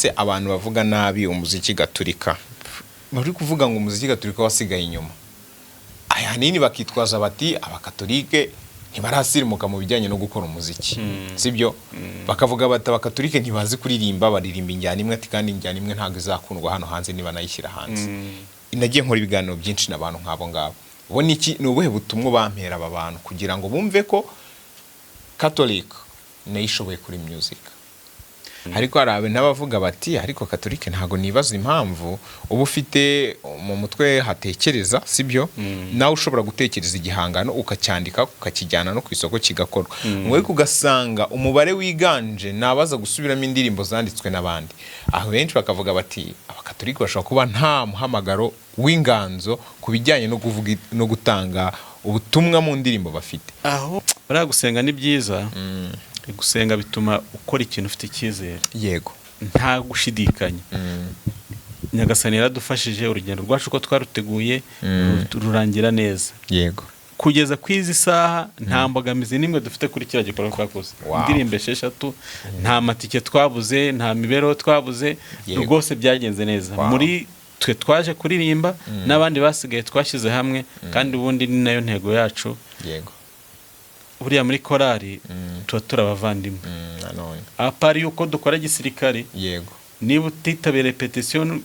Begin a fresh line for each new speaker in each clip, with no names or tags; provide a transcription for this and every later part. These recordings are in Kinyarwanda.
Se abantu bavuga nabi umuziki gaturika, bari kuvuga ngo umuziki gaturika wasigaye inyuma, ahanini bakitwaza bati abakatolike ntibarasirimuka mu bijyanye no gukora umuziki, sibyo? Bakavuga bati abakatolike ntibazi kuririmba, baririmba injyana imwe, ati kandi injyana imwe ntabwo izakundwa hano hanze niba nayishyira hanze. Nagiye nkora ibiganiro byinshi n'abantu nk'abo ngabo. Ubu ni iki? Ni ubuhe butumwa bampera aba bantu kugira ngo bumve ko Catholic nayo ishoboye kuri music? Ariko hari n'abavuga bati ariko Katolike ntabwo nibaza impamvu uba ufite mu mutwe hatekereza, sibyo? Nawe ushobora gutekereza igihangano, ukacyandika, ukakijyana no ku isoko kigakorwa, ngo ariko ugasanga umubare wiganje ni abaza gusubiramo indirimbo zanditswe n'abandi. Aho benshi bakavuga bati abakatolike bashobora kuba nta muhamagaro w'inganzo ku bijyanye no kuvuga no gutanga ubutumwa mu ndirimbo bafite.
Aho buriya gusenga ni byiza. Gusenga bituma ukora ikintu ufite icyizere, nta gushidikanya. Nyagasani yaradufashije, urugendo rwacu uko twaruteguye rurangira neza. Kugeza ku izi saha nta mbogamizi n'imwe dufite kuri kiriya gikorwa twakoze. Indirimbo 6, nta matike twabuze, nta mibereho twabuze. Rwose byagenze neza. Muri twe twaje kuririmba n'abandi basigaye twashyize hamwe, kandi ubundi ni nayo ntego yacu. Buriya muri korali tuba turi abavandimwe.
Nanone
à part yuko dukora gisirikare, niba utitabira répétition,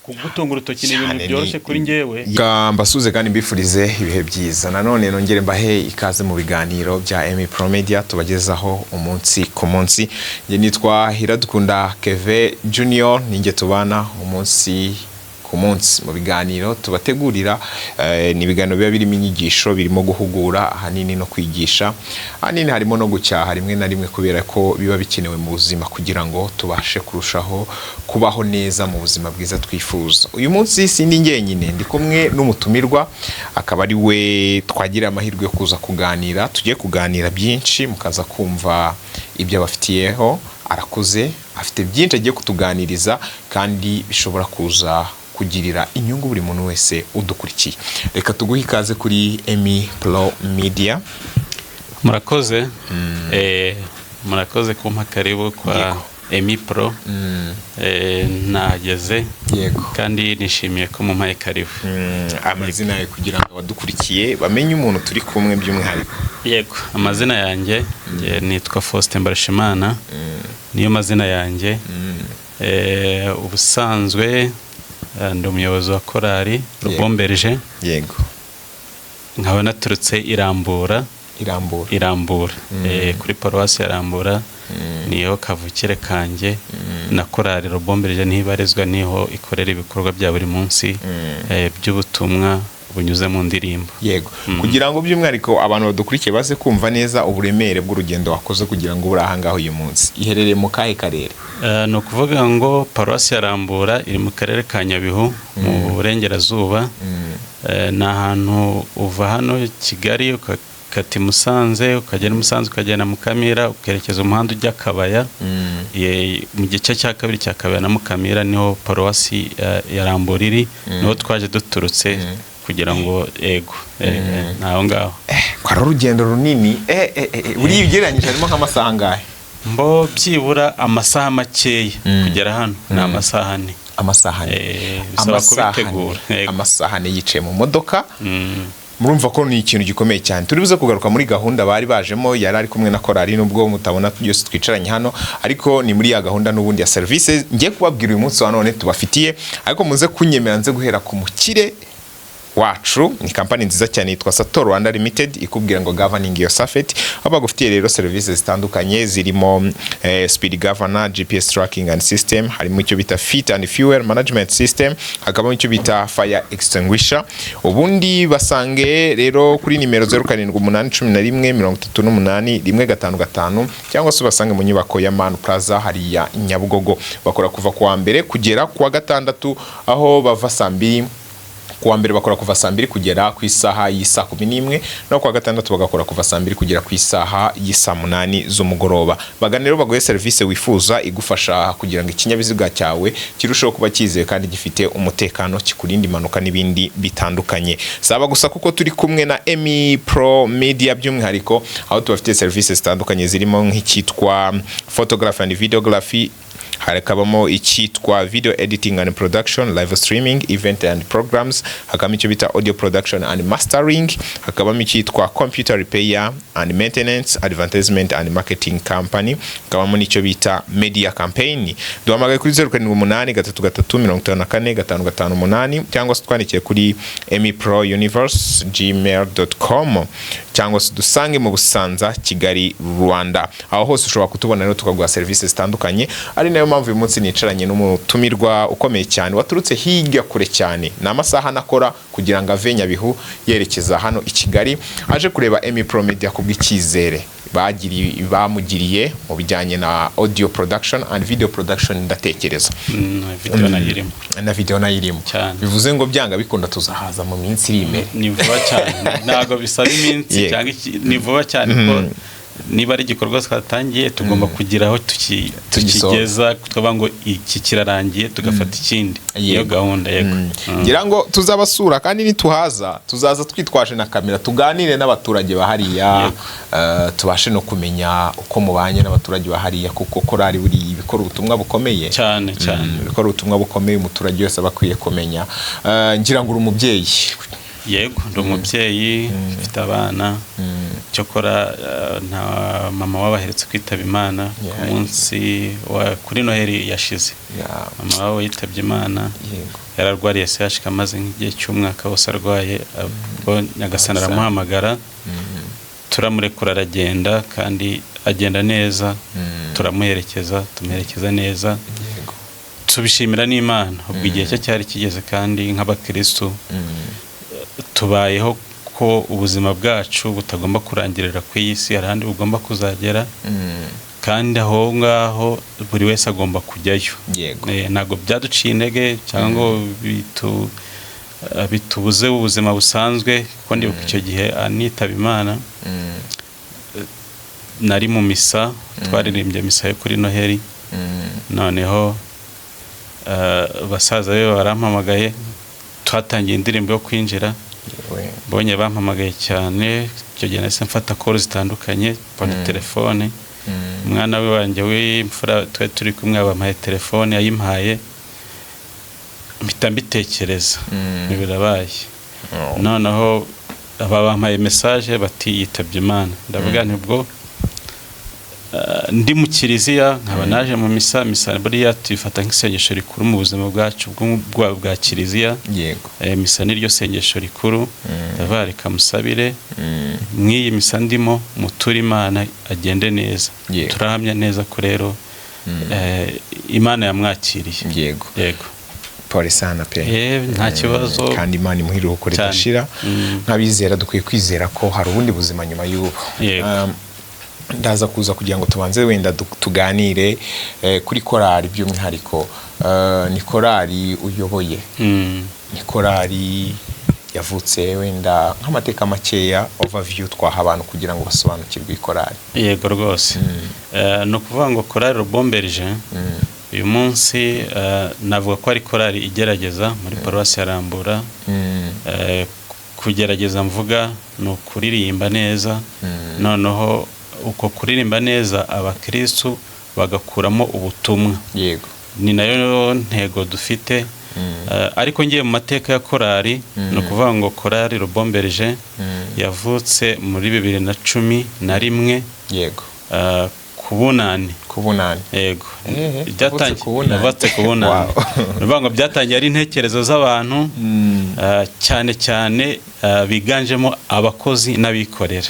kugutunga urutoki ni ibintu
Cyane.
byoroshye kuri njyewe.
Reka mbasuze kandi mbifurize ibihe byiza. Nanone nongere mbahe ikaze mu biganiro bya Emi Pro Media tubagezaho umunsi ku munsi. Njye nitwa Iradukunda Keve Junior, ninjye tubana umunsi ku munsi mu biganiro tubategurira. Ni ibiganiro biba birimo inyigisho, birimo guhugura ahanini no kwigisha, ahanini harimo no gucyaha rimwe na rimwe, kubera ko biba bikenewe mu buzima kugira ngo tubashe kurushaho kubaho neza mu buzima bwiza twifuza. Uyu munsi sindi njyenyine, ndi kumwe n'umutumirwa, akaba ari we twagira amahirwe yo kuza kuganira. Tugiye kuganira byinshi, mukaza kumva ibyo abafitiyeho. Arakuze, afite byinshi agiye kutuganiriza kandi bishobora kuza kugirira inyungu buri muntu wese udukurikiye. Reka tuguhe ikaze kuri Emi Pro Media.
Murakoze. Murakoze kumpa karibu kwa Emi Pro. Nahageze kandi nishimiye ko mumpaye karibu.
Amazina yawe kugira ngo abadukurikiye bamenye umuntu turi kumwe by'umwihariko?
Yego, amazina yanjye, njye nitwa Faustin Mbarushimana, niyo mazina yanjye. Ubusanzwe ndi umuyobozi wa korali Rubomberje, nkaba naturutse i Rambura.
Irambura.
I Rambura, kuri paruwasi ya Rambura niyo kavukire kanjye, na korali Rubomberje niho ibarizwa, niho ikorera ibikorwa bya buri munsi by'ubutumwa bunyuze mu ndirimbo.
Yego, kugira ngo by'umwihariko abantu badukurikiye baze kumva neza uburemere bw'urugendo wakoze kugira ngo ube aha ngaha uyu munsi, iherereye mu kahe karere?
Ni ukuvuga ngo paruwasi ya Rambura iri mu karere ka Nyabihu mu burengerazuba. Ni ahantu uva hano Kigali ukakata i Musanze, ukagera i Musanze, ukagenda Mukamira, ukerekeza umuhanda ujya Kabaya. Mu gice cya kabiri cya Kabaya na Mukamira niho paruwasi ya Rambura iri, niho twaje duturutse kugira ngo ego, ni aho ngaho.
Ko ari urugendo runini, buriya ugereranyije harimo nk'amasaha angahe?
Mbo byibura amasaha makeya kugera hano ni amasaha 4.
Amasaha 4.
Bisaba
Amasaha
kubitegura.
4.
Yego.
Amasaha 4 yicaye mu modoka. Murumva ko ni ikintu gikomeye cyane. Turi buze kugaruka muri gahunda bari bajemo, yari ari kumwe na korali, nubwo mutabona byose twicaranye hano, ariko ni muri ya gahunda n'ubundi ya serivisi ngiye kubabwira uyu munsi wa none tubafitiye. Ariko muze kunyemera nze guhera ku mukire wacu. Ni kampani nziza cyane yitwa Sator Rwanda Limited, ikubwira ngo "Governing your safety", aho bagufitiye rero serivisi zitandukanye zirimo speed governor, GPS tracking and system, harimo icyo bita fit and fuel management system, hakabamo icyo bita fire extinguisher. Ubundi basange rero kuri nimero 0781183155, cyangwa se ubasange mu nyubako ya Man Plaza hariya Nyabugogo. Bakora kuva kuwa mbere kugera kuwa gatandatu, aho bava saa 2. Kuwa mbere bakora kuva saa 2 kugera ku isaha y'isaa 11, no kuwa gatandatu bagakora kuva saa 2 kugera ku isaha y'isaa 8 z'umugoroba. Bagane rero baguhe serivisi wifuza igufasha kugira ngo ikinyabiziga cyawe kirusheho kuba cyizewe kandi gifite umutekano, kikurinda impanuka n'ibindi bitandukanye. Saba gusa kuko turi kumwe na Emi Pro Media by'umwihariko, aho tubafitiye serivisi zitandukanye zirimo nk'icyitwa photography and videography. Hakabamo icyitwa video editing and production, live streaming, event and programs. Hakabamo icyo bita audio production and mastering. Hakabamo icyitwa computer repair and maintenance, advertisement and marketing company. Hakabamo n'icyo bita media campaign. Duhamagaye kuri 0783 354 558, cyangwa se twandikiye kuri emiprouniverse@gmail.com, cyangwa se dusange mu Busanza, Kigali, Rwanda. Aho hose ushobora kutubona rero, tukaguha serivisi zitandukanye. Ari nayo mpamvu uyu munsi nicaranye n'umutumirwa ukomeye cyane waturutse hirya kure cyane. Ni amasaha anakora kugira ngo ave Nyabihu yerekeza hano i Kigali, aje kureba Emi Pro Media kubw'icyizere bamugiriye mu bijyanye na audio production and video production, ndatekereza.
Video nayo irimo.
Na video nayo irimo.
Cyane.
Bivuze ngo byanga bikunda tuzahaza mu minsi iri imbere.
Ni vuba cyane, ntabwo bisaba iminsi cyangwa ni vuba cyane, ko niba ari igikorwa twatangiye tugomba kugira aho
Tugisoza.
tukigeza, tukavuga ngo iki kirarangiye, tugafata ikindi. Niyo gahunda, yego.
Ngira ngo tuzabasura, kandi nituhaza tuzaza twitwaje na kamera, tuganire n'abaturage bahariya, tubashe no kumenya uko mubanye n'abaturage bahariya, kuko korali buriya ibikora ubutumwa bukomeye.
Cyane cyane.
Bikora ubutumwa bukomeye, umuturage wese aba akwiye kumenya. Ngira ngo uri umubyeyi.
Yego, ndi umubyeyi, mfite abana. Cyokora nta mama wabo aherutse kwitaba Imana ku munsi wa kuri Noheli yashize. Mama wabo yitabye Imana. Yararwariye CHK, amaze nk'igihe cy'umwaka wose arwaye. Ubwo Nyagasani aramuhamagara, turamurekura aragenda, kandi agenda neza. Turamuherekeza, tumuherekeza neza. Tubishimira n'Imana. Ubwo igihe cye cyari kigeze, kandi nk'abakirisitu tubayeho ko ubuzima bwacu butagomba kurangirira ku iyi si, hari ahandi bugomba kuzagera, kandi aho ngaho buri wese agomba kujyayo. Ntabwo byaduciye intege cyangwa ngo bitubuze ubuzima busanzwe, kuko ndibuka icyo gihe anitaba Imana, nari mu misa, twaririmbye misa yo kuri Noheli. Noneho basaza be barampamagaye, twatangiye indirimbo yo kwinjira. Mbonye bampamagaye cyane, icyo gihe nahise mfata call zitandukanye, mbona telefone. Umwana we wanjye w'imfura twari turi kumwe, bampaye telefone, yayimpaye mpita mbitekereza, birabaye. Noneho aba bampaye message bati yitabye Imana. Ndavuga nti ubwo ndi mu kiliziya, nkaba naje mu misa. Misa buriya tuyifata nk'isengesho rikuru mu buzima bwacu bwa kiliziya. Misa niryo sengesho rikuru. Ndavuga reka musabire mw'iyi misa ndimo, muture Imana agende neza. Turahamya neza ko rero Imana yamwakiriye. Yego.
Pole sana pe.
Nta kibazo.
Kandi Imana imuhe iruhuko
Cyane.
ridashira. Nk'abizera dukwiye kwizera ko hari ubundi buzima nyuma y'ubu. Ndaza kuza kugira ngo tubanze wenda tuganire kuri korali by'umwihariko. Ni korali uyoboye, ni korali yavutse, wenda nk'amateka makeya, overview twaha abantu kugira ngo basobanukirwe ikorali.
Yego rwose. Ni ukuvuga ngo korali Le Bon Berger uyu munsi navuga ko ari korali igerageza muri paruwasi ya Rambura. Kugerageza mvuga ni ukuririmba neza, noneho uko kuririmba neza abakristu bagakuramo ubutumwa. Ni nayo ntego dufite. Ariko ngiye mu mateka ya korali, ni ukuvuga ngo korali Le Bon Berger yavutse muri 2011, ku Bunani.
Ku Bunani.
Yego.
Yavutse ku Bunani.
Yavutse ku Bunani. Ni ukuvuga ngo byatangiye ari intekerezo z'abantu, cyane cyane biganjemo abakozi n'abikorera.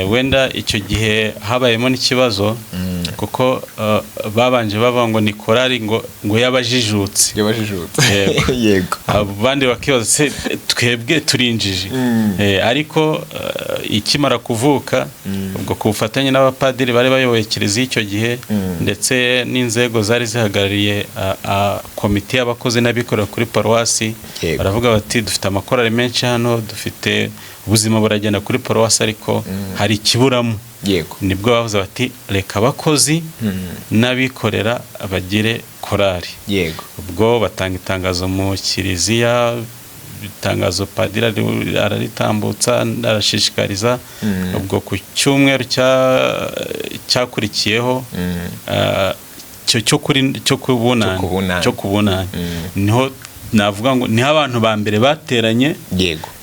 Wenda icyo gihe habayemo n'ikibazo, kuko babanje bavuga ngo ni korali ngo y'abajijutse.
Y'abajijutse.
Yego. Abandi bakibaza se twebwe turinjije. Ariko ikimara kuvuka, ubwo ku bufatanye n'abapadiri bari bayoboye kiliziya icyo gihe, ndetse n'inzego zari zihagarariye komite y'abakozi n'abikorera kuri paruwasi, baravuga bati dufite amakorali menshi hano, dufite ubuzima buragenda kuri paruwasi, ariko hari ikiburamo. Nibwo bavuze bati reka abakozi n'abikorera bagire korali. Ubwo batanga itangazo mu kiliziya, itangazo padiri araritambutsa, arashishikariza. Ubwo ku cyumweru cyakurikiyeho, Icyo cyo kuri cyo kubunana.
Cyo kubunana.
Cyo kubunana niho navuga ngo niho abantu ba mbere bateranye.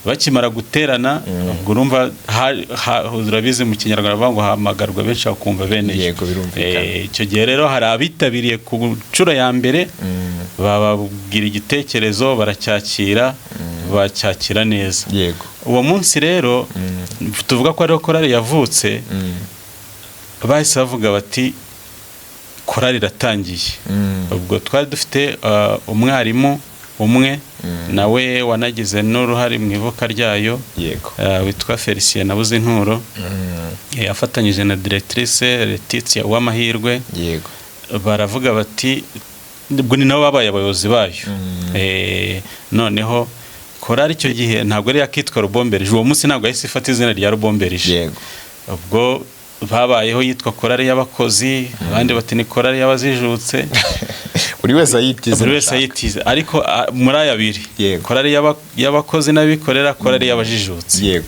Bakimara guterana, ubwo urumva urabizi, mu Kinyarwanda bavuga ngo hamagarwa benshi bakumva bene yo.
Yego, birumvikana.
Icyo gihe rero hari abitabiriye ku nshuro ya mbere, bababwira igitekerezo, baracyakira, bacyakira neza. Uwo munsi rero tuvuga ko ariho korali yavutse, bahise bavuga bati korali iratangiye. Ubwo twari dufite umwarimu umwe nawe wanagize n'uruhare mu ivuka ryayo, witwa Felicien Nabuzinturo, afatanyije na directrice Letitia Uwamahirwe. Baravuga bati, ubwo ni nabo babaye abayobozi bayo. Noneho korali icyo gihe ntabwo yari yakitwa Rubomberije. Uwo munsi ntabwo yahise ifata izina rya Rubomberije. Ubwo babayeho yitwa korali y'abakozi, abandi bati ni korali y'abazijutse.
Buri wese ayitize.
Buri wese ayitize, ariko muri aya abiri, korali y'abakozi n'abikorera, korali y'abajijutse.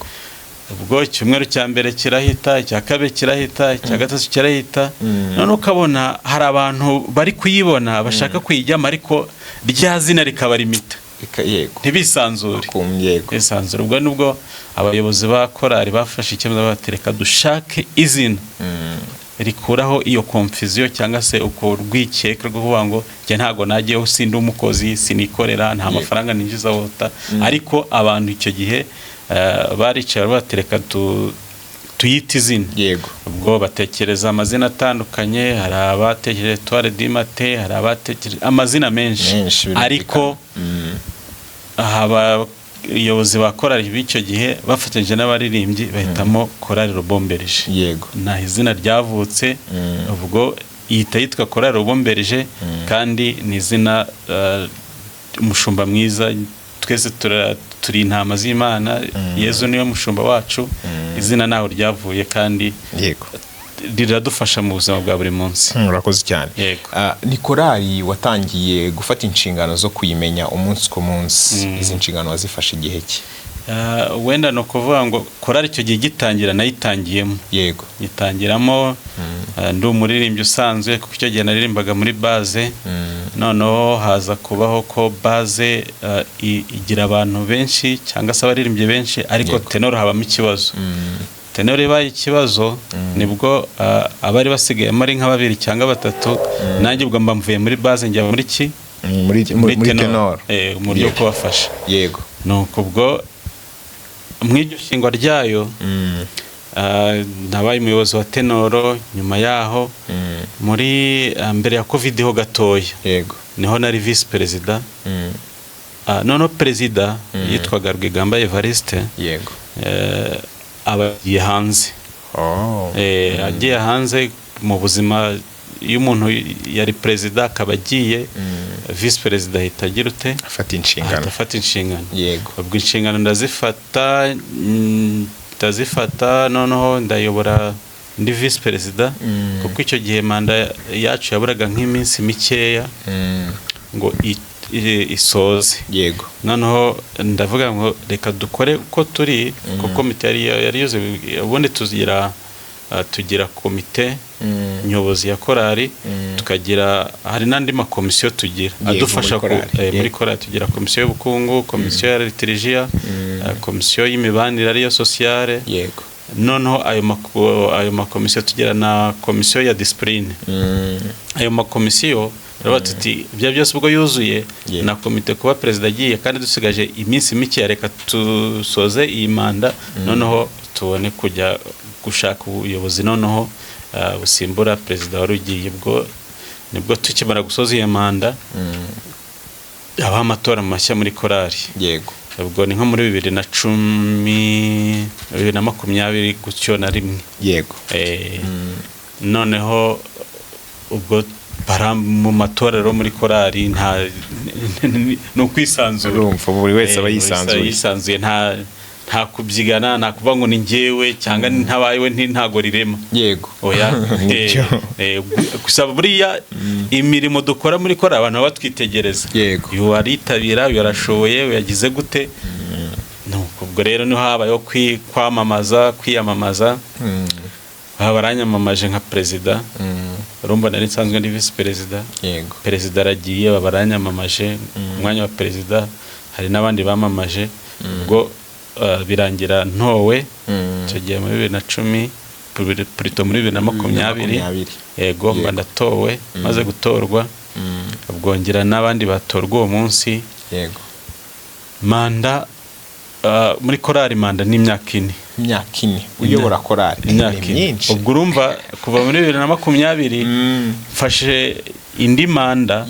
Ubwo icyumweru cya mbere kirahita, icya kabiri kirahita, icya gatatu kirahita, none ukabona hari abantu bari kuyibona bashaka kuyijyamo, ariko rya zina rikaba rimita, ntibisanzure. Bisanzure. Ubwo nibwo abayobozi ba korali bafashe icyemezo bati reka dushake izina rikuraho iyo confusion cyangwa se uko rwikekwe rwo kuvuga ngo njye ntabwo najyeho, sindi umukozi, sinikorera, nta mafaranga ninjiza wota. Ariko abantu icyo gihe baricaye bati reka tuyite izina. Ubwo batekereza amazina atandukanye, hari abatekereje Etoile du Matin, hari abatekereje amazina menshi,
Menshi, birumvikana.
ariko aha abayobozi ba korali b'icyo gihe bafatanyije n'abaririmbyi bahitamo Korali Rubomberije. Nta izina ryavutse, ubwo ihita yitwa Korali Rubomberije, kandi ni izina umushumba mwiza, twese turi intama z'Imana, Yezu niwe mushumba wacu. Izina ntaho ryavuye kandi riradufasha mu buzima bwa buri munsi.
Urakoze cyane.
Yego.
Ni korali watangiye gufata inshingano zo kuyimenya umunsi ku munsi. Izi nshingano wazifashe igihe ki?
Wenda ni ukuvuga ngo korali icyo gihe gitangira nayitangiyemo, nyitangiramo ndi umuririmbyi usanzwe, kuko icyo gihe naririmbaga muri base. Noneho haza kubaho ko base igira abantu benshi cyangwa se abaririmbyi benshi, ariko tenoro habamo ikibazo. Tenoro ibaye ikibazo, nibwo abari basigayemo ari nka babiri cyangwa batatu, nanjye ubwo mba mvuye muri base njya muri ki?
Muri tenoro.
Mu buryo kubafasha. Nuko ubwo mu iryo shingwa ryayo, nabaye umuyobozi wa tenoro. Nyuma yaho, muri mbere ya Covid ho gatoya, niho nari visi perezida. Noneho perezida yitwaga Rwigamba Evariste, aba agiye hanze. Agiye hanze. Mu buzima, iyo umuntu yari perezida akaba agiye, visi perezida ahita agira ute?
Afata inshingano.
Ahita afata inshingano. Ubwo inshingano ndazifata, ndazifata, noneho ndayobora ndi visi perezida, kuko icyo gihe manda yacu yaburaga nk'iminsi mikeya ngo isoze. Noneho ndavuga ngo reka dukore uko turi, kuko komite yari yuzuye. Ubundi tugira komite nyobozi ya korali, tukagira hari n'andi makomisiyo tugira adufasha
muri korali.
Muri korali tugira komisiyo y'ubukungu, komisiyo ya litirijiya, komisiyo y'imibanire ariyo sociale. Noneho ayo makomisiyo, tugira na komisiyo ya discipline. Ayo makomisiyo turavuga tuti ibyo byose ubwo yuzuye na komite, kuba perezida agiye kandi dusigaje iminsi mike, reka dusoze iyi manda, noneho tubone kujya gushaka ubuyobozi noneho busimbura perezida wari ugiye. Ubwo nibwo tukimara gusoza iyo manda, habaho amatora mashya muri korali. Ubwo ni nko muri 2010, 2021 gutyo na rimwe. Noneho ubwo bara mu matorero muri korali nta ni ukwisanzura.
Urumva buri wese aba
Buri wese
yisanzuye.
Yisanzuye, nta kubyigana, nta kuvuga ngo ni njyewe cyangwa ntabayewe ntago rirema. Oya.
Nibyo.
Gusa buriya imirimo dukora muri korali abantu baba batwitegereza. Uyu aritabira, uyu arashoboye, uyu yagize gute. Nuko ubwo rero niho habayeho kwamamaza, kwiyamamaza. Baba baranyamamaje nka perezida. Urumva nari nsanzwe ndi visi perezida. Perezida aragiye, baba baranyamamaje umwanya wa perezida, hari n'abandi bamamaje, ubwo birangira ntowe icyo gihe muri 2010, plutôt muri 2020.
20.
Yego, mba ndatowe. Maze gutorwa, ubwongera n'abandi batorwa uwo munsi. Manda muri korali, manda ni imyaka 4.
Imyaka 4 uyobora korali?
Imyaka
Ni
4.
myinshi.
Ubwo urumva kuva muri 2020 mfashe indi manda,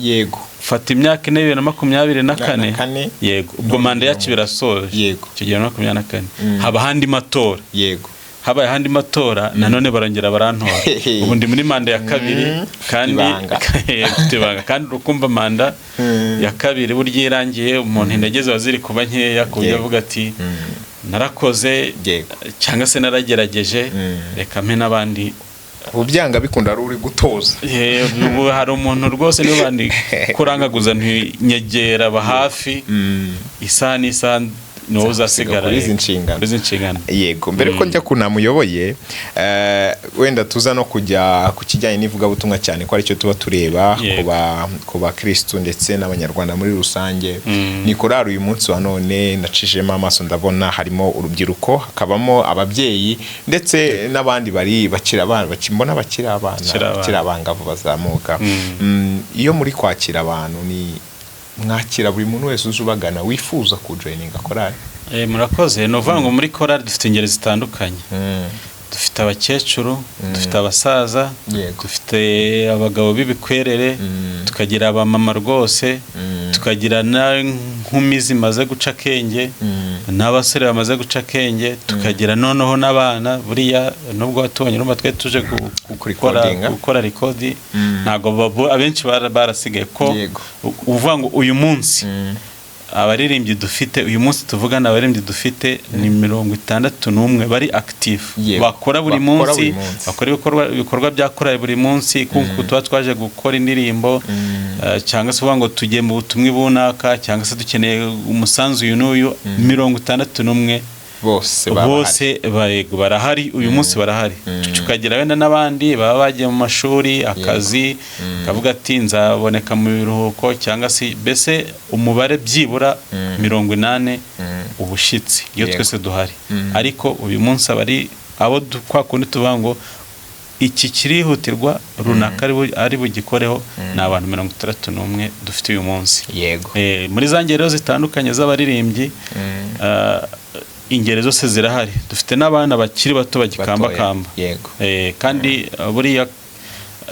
fata imyaka 4, 2024.
Na kane.
Yego, ubwo manda yacu birasoje. Icyo gihe 2024 haba ahandi matora. Habaye ahandi matora, nanone barongera barantora, ubu ndi muri manda ya kabiri. Kandi
Ibanga.
Mfite ibanga, kandi urukumva manda ya kabiri burya iyo irangiye umuntu intege ziba ziri kuba nkeya, ku buryo avuga ati narakoze cyangwa se naragerageje, reka mpe n'abandi.
Ubu byanga bikunda ari uri gutoza.
Ubu hari umuntu rwose niba bandi kurangaguza ntinyegera aba hafi, isaha n'isaha ni wowe uzasigara
kuri izi nshingano.
Kuri izi nshingano.
Yego, mbere ko njya ku namuyoboye, wenda tuza no kujya ku kijyanye n'ivugabutumwa cyane ko aricyo tuba tureba ku bakirisitu ndetse n'abanyarwanda muri rusange. Ni korali uyu munsi wa none nacishijemo amaso ndabona harimo urubyiruko, hakabamo ababyeyi ndetse n'abandi bari bakiri abana, mbona bakiri abana,
Bakiri abana.
bakiri abangavu bazamuka. Iyo muri kwakira abantu, ni mwakira buri muntu wese uza ubagana wifuza kujoininga korali?
Murakoze. Ni ukuvuga ngo muri korali dufite ingeri zitandukanye. Dufite abakecuru, dufite abasaza, dufite abagabo b'ibikwerere, tukagira abamama rwose, tukagira n'inkumi zimaze guca akenge, n'abasore bamaze guca akenge, tukagira noneho n'abana. Buriya nubwo watubonye, urumva twe tuje gukora
Kurecordinga.
gukora record, ntabwo abenshi barasigaye ko uvuga ngo uyu munsi abaririmbyi dufite, uyu munsi tuvugana, abaririmbyi dufite ni 61 bari active, bakora buri
Bakora
munsi,
buri munsi.
bakora ibikorwa bya korali buri munsi, kuko tuba twaje gukora indirimbo, cyangwa se uvuga ngo tugiye mu butumwa bunaka, cyangwa se dukeneye umusanzu uyu n'uyu, 61.
Bose baba bahari.
Bose barahari uyu munsi, barahari. Tukagira wenda n'abandi baba bagiye mu mashuri, akazi, kavuga ati nzaboneka mu biruhuko, cyangwa se mbese umubare byibura 80 ubushyitsi iyo twese duhari. Ariko uyu munsi abari abo kwa kundi tuvuga ngo iki kirihutirwa runaka ari bugikoreho, ni abantu 61 dufite uyu munsi. Muri za ngeri rero zitandukanye z'abaririmbyi, ingeri zose zirahari, dufite n'abana bakiri bato bagikambakamba.
Batoya.
Kandi buriya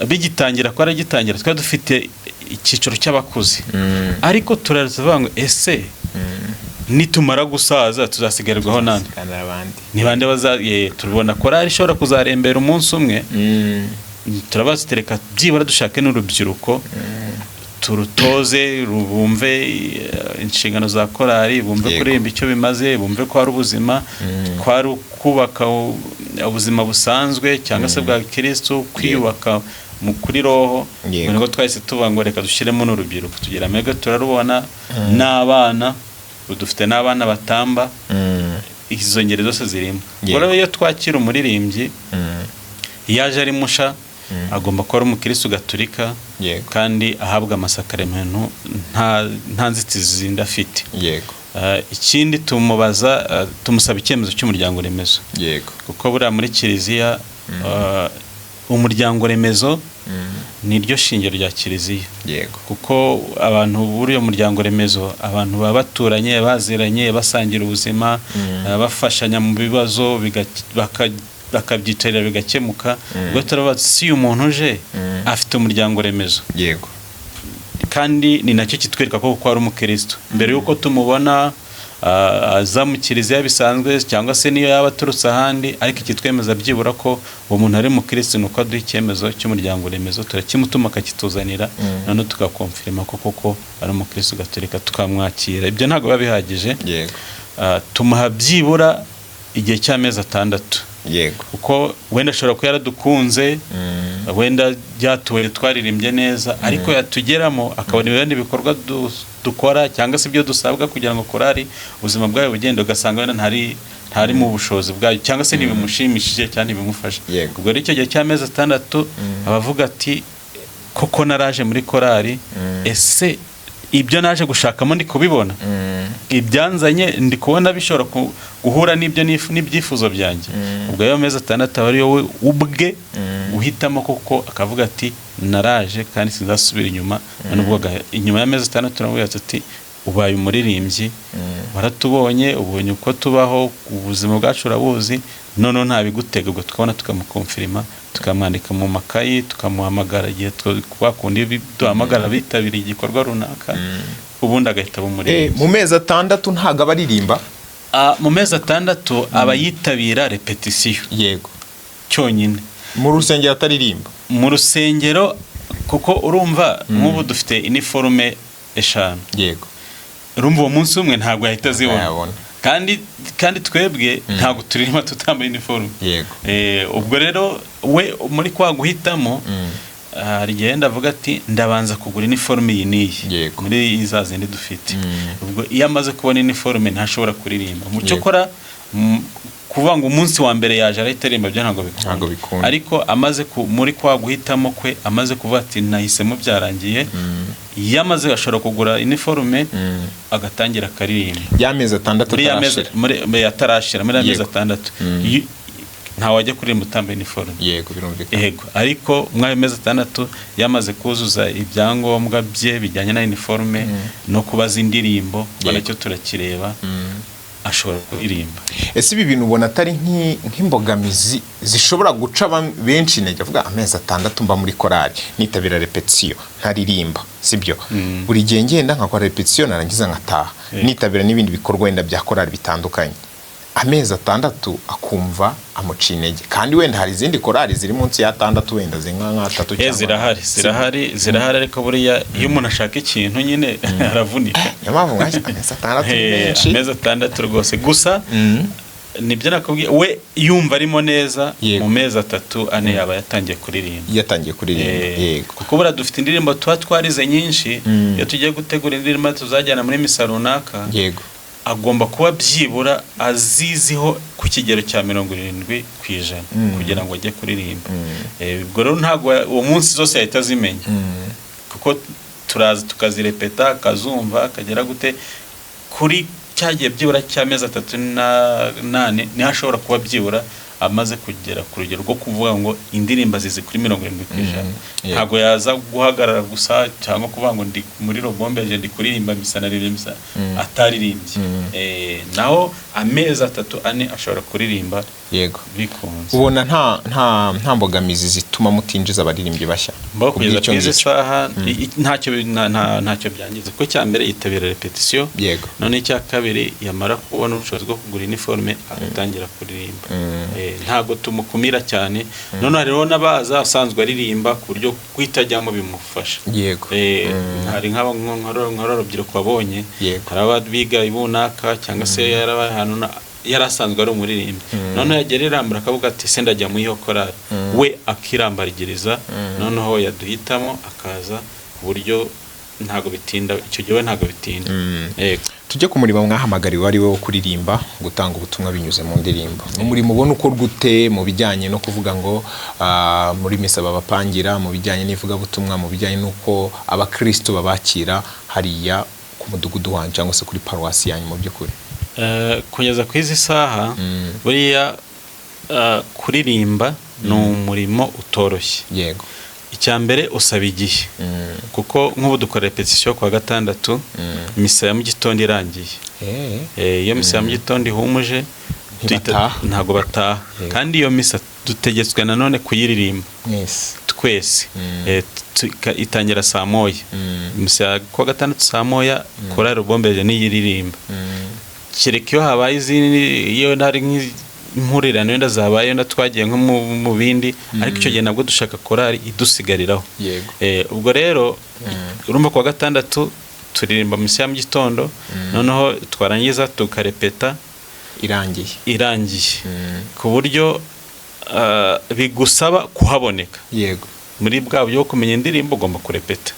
bigitangira ko aragitangira twari dufite icyiciro cy'abakuze, ariko turavuga ngo ese nitumara gusaza tuzasigarirwaho nande?
Kandi abandi
Ni bande baza? Tubona korali ishobora kuzarembera umunsi umwe, turabazitereka byibura dushake n'urubyiruko turutoze, bumve inshingano za korali, bumve kuririmba icyo bimaze, bumve ko ari ubuzima, ko ari kubaka ubuzima busanzwe cyangwa se bwa kirisitu, kwiyubaka mu kuri roho. Nibwo twahise tuvuga ngo reka dushyiremo n'urubyiruko, tugira amahirwe turarubona n'abana, ubu dufite n'abana batamba. Izo ngeri zose zirimo. Ubwo rero iyo twakira umuririmbyi, iyo aje ari musha, agomba kuba ari umukirisitu gatulika kandi ahabwa amasakaramentu nta nzitizi zindi afite. Ikindi tumubaza, tumusaba icyemezo cy'umuryango remezo, kuko buriya muri kiliziya, umuryango remezo ni ryo shingiro rya kiliziya, kuko abantu buriya muryango remezo, abantu baba baturanye, baziranye, basangira ubuzima, bafashanya mu bibazo, bakabyicarira bigakemuka. Ubwo turabaza si uyu muntu uje afite umuryango remezo? Kandi ni nacyo kitwereka ko kuko ari umukristo mbere y'uko tumubona aza mu kiliziya bisanzwe, cyangwa se niyo yaba aturutse ahandi, ariko ikitwemeza byibura ko uwo muntu ari umukristo ni uko aduha icyemezo cy'umuryango remezo, turakimutuma akakituzanira, noneho tugakonfirima ko koko ari umukristo gatolika, tukamwakira. Ibyo ntabwo biba bihagije. Tumuha byibura igihe cy'amezi 6, kuko wenda ashobora kuba yaradukunze, wenda byatuwe twaririmbye neza, ariko yatugeramo akabona ibindi bikorwa dukora cyangwa se ibyo dusabwa kugira ngo korali ubuzima bwayo bugende, ugasanga wenda ntari Ntari mu bushobozi bwayo, cyangwa se ntibimushimishije cyangwa ntibimufasha. Ubwo rero icyo gihe cy'amezi 6 abavuga ati: "Koko naraje muri korali, ese ibyo naje gushakamo ndi kubibona? Ibyanzanye ndi kubona bishobora guhura n'ibyo n'ibyifuzo byanjye?" Ubwo ayo mezi 6 aba ariyo we ubwe guhitamo koko, akavuga ati: "Naraje kandi sinzasubira inyuma." None ubwo inyuma y'amezi 6 turamubwira tuti: "Ubaye umuririmbyi, waratubonye, ubonye uko tubaho, ubuzima bwacu urabuzi, noneho ntabigutega." Ubwo tukabona tukamukonfirima, tukamwandika mu makayi, tukamuhamagara igihe kwa kundi duhamagara abitabiriye igikorwa runaka, ubundi agahita aba umuririmbyi.
Mu mezi 6 ntabwo aba aririmba?
Ah, mu mezi 6 aba yitabira répétition cyonyine.
Mu rusengero ataririmba?
Mu rusengero, kuko urumva nk'ubu dufite iniforume 5. Urumva uwo munsi umwe ntabwo yahita azibona.
Yabona.
Kandi twebwe ntabwo turirimba tutambaye iniforume. Ubwo rero we muri kwa guhitamo, hari igihe yenda avuga ati: "Ndabanza kugura iniforume iyi n'iyi muri za zindi dufite." Ubwo iyo amaze kubona iniforume ntashobora kuririmba mu cyo akora. Kuvuga ngo umunsi wa mbere yaje arahita aririmba, byo ntabwo bikunda.
Ntabwo bikunda.
Ariko amaze muri kwa guhitamo kwe, amaze kuvuga ati: "Nahisemo, byarangiye," iyo amaze ashobora kugura iniforume, agatangira akaririmba.
Y'amezi 6
Muri ya mezi
atarashira.
Muri atarashira, muri ya mezi 6. Ntawajya kuririmba utambaye iniforume.
Yego, birumvikana.
Yego, ariko muri ayo mezi 6 yamaze kuzuza ibyangombwa bye bijyanye na iniforume no kubaza indirimbo, kuko nacyo turakireba, ashobora kuririmba.
Ese ibi bintu ubona atari nk'imbogamizi zishobora guca benshi intege? Avuga amezi 6 mba muri korali, nitabira répétition, ntaririmba, sibyo? Buri gihe ngenda nkakora répétition, narangiza nkataha, nitabira n'ibindi bikorwa wenda bya korali bitandukanye. Amezi 6 akumva amuca intege, kandi wenda hari izindi korali ziri munsi y'atandatu, wenda zingana nk'atatu cyangwa
Zirahari, zirahari, zirahari, ariko buriya iyo umuntu ashaka ikintu nyine aravunika.
Niyo mpamvu mwashyize amezi 6 ni menshi.
Amezi 6 rwose gusa nibyo nakubwiye, we yumva arimo neza, mu mezi 3, 4 yaba yatangiye kuririmba.
Yatangiye kuririmba.
Kuko buriya dufite indirimbo tuba twarize nyinshi. Iyo tugiye gutegura indirimbo tuzajyana muri misa runaka, agomba kuba byibura aziziho ku kigero cya 70% kugira ngo ajye kuririmba. Ubwo rero ntabwo uwo munsi zose yahita azimenya, kuko turaza tukazirepeta, akazumva, akagera gute kuri cyagiye byibura cy'amezi 3 nane, niho ashobora kuba byibura amaze kugera ku rugero rwo kuvuga ngo indirimbo azizi kuri 70%. Ntabwo yaza guhagarara gusa cyangwa kuvuga ngo ndi muri rogombeje, ndi kuririmba misa, naririmbye misa, ataririmbye. Naho amezi 3, 4 ashobora kuririmba bikunze.
Ubona nta mbogamizi zituma mutinjiza abaririmbyi bashya?
Mbaho kugeza
Kubw'icyo
ku izi
ngicyo.
saha ntacyo byangiza, kuko icya mbere yitabira répétition, none icya kabiri yamara kubona ubushobozi bwo kugura iniforume agatangira kuririmba. Ntabwo tumukumira cyane. None hariho n'abaza asanzwe aririmba, ku buryo kuhitajyamo bimufasha. Hari nk'urubyiruko wabonye, hari abiga ibunaka cyangwa se yarabaye ahantu yari asanzwe ari umuririmbyi, noneho yagera irambura akavuga ati: "Se ndajya muri iyo korali?" We akirambarigiriza, noneho yaduhitamo akaza, ku buryo ntabwo bitinda icyo gihe, we ntabwo bitinda. Yego.
Tujye ku murimo mwahamagariwe, ari wo kuririmba, gutanga ubutumwa binyuze mu ndirimbo. Ni umurimo ubona ukorwa ute mu bijyanye no kuvuga ngo muri misa babapangira, mu bijyanye n'ivugabutumwa, mu bijyanye n'uko abakristo babakira hariya ku mudugudu wanyu cyangwa se kuri paruwasi yanyu mu by'ukuri?
Kugeza ku izi saha, buriya kuririmba ni umurimo utoroshye. Icya mbere usaba igihe, kuko nk'ubu dukora répétition ku wa gatandatu, misa ya mu gitondo irangiye. Iyo misa ya mu gitondo ihumuje
Ntibataha.
Ntabwo bataha. Kandi iyo misa dutegetswe nanone kuyiririmba
Mwese.
twese. Itangira saa 1. Misa ya kuwa gatandatu saa 1, korali Rubombeje niyo iririmba, kereka iyo habaye izindi, iyo hari nk'impurirane wenda zabaye, wenda twagiye nko mu bindi, ariko icyo gihe nabwo dushaka korali idusigariraho. Ubwo rero urumva kuwa gatandatu turirimba misa ya mu gitondo, noneho twarangiza tukarepeta
Irangiye.
irangiye, ku buryo bigusaba kuhaboneka. Muri bwa buryo bwo kumenya indirimbo ugomba kurepeta.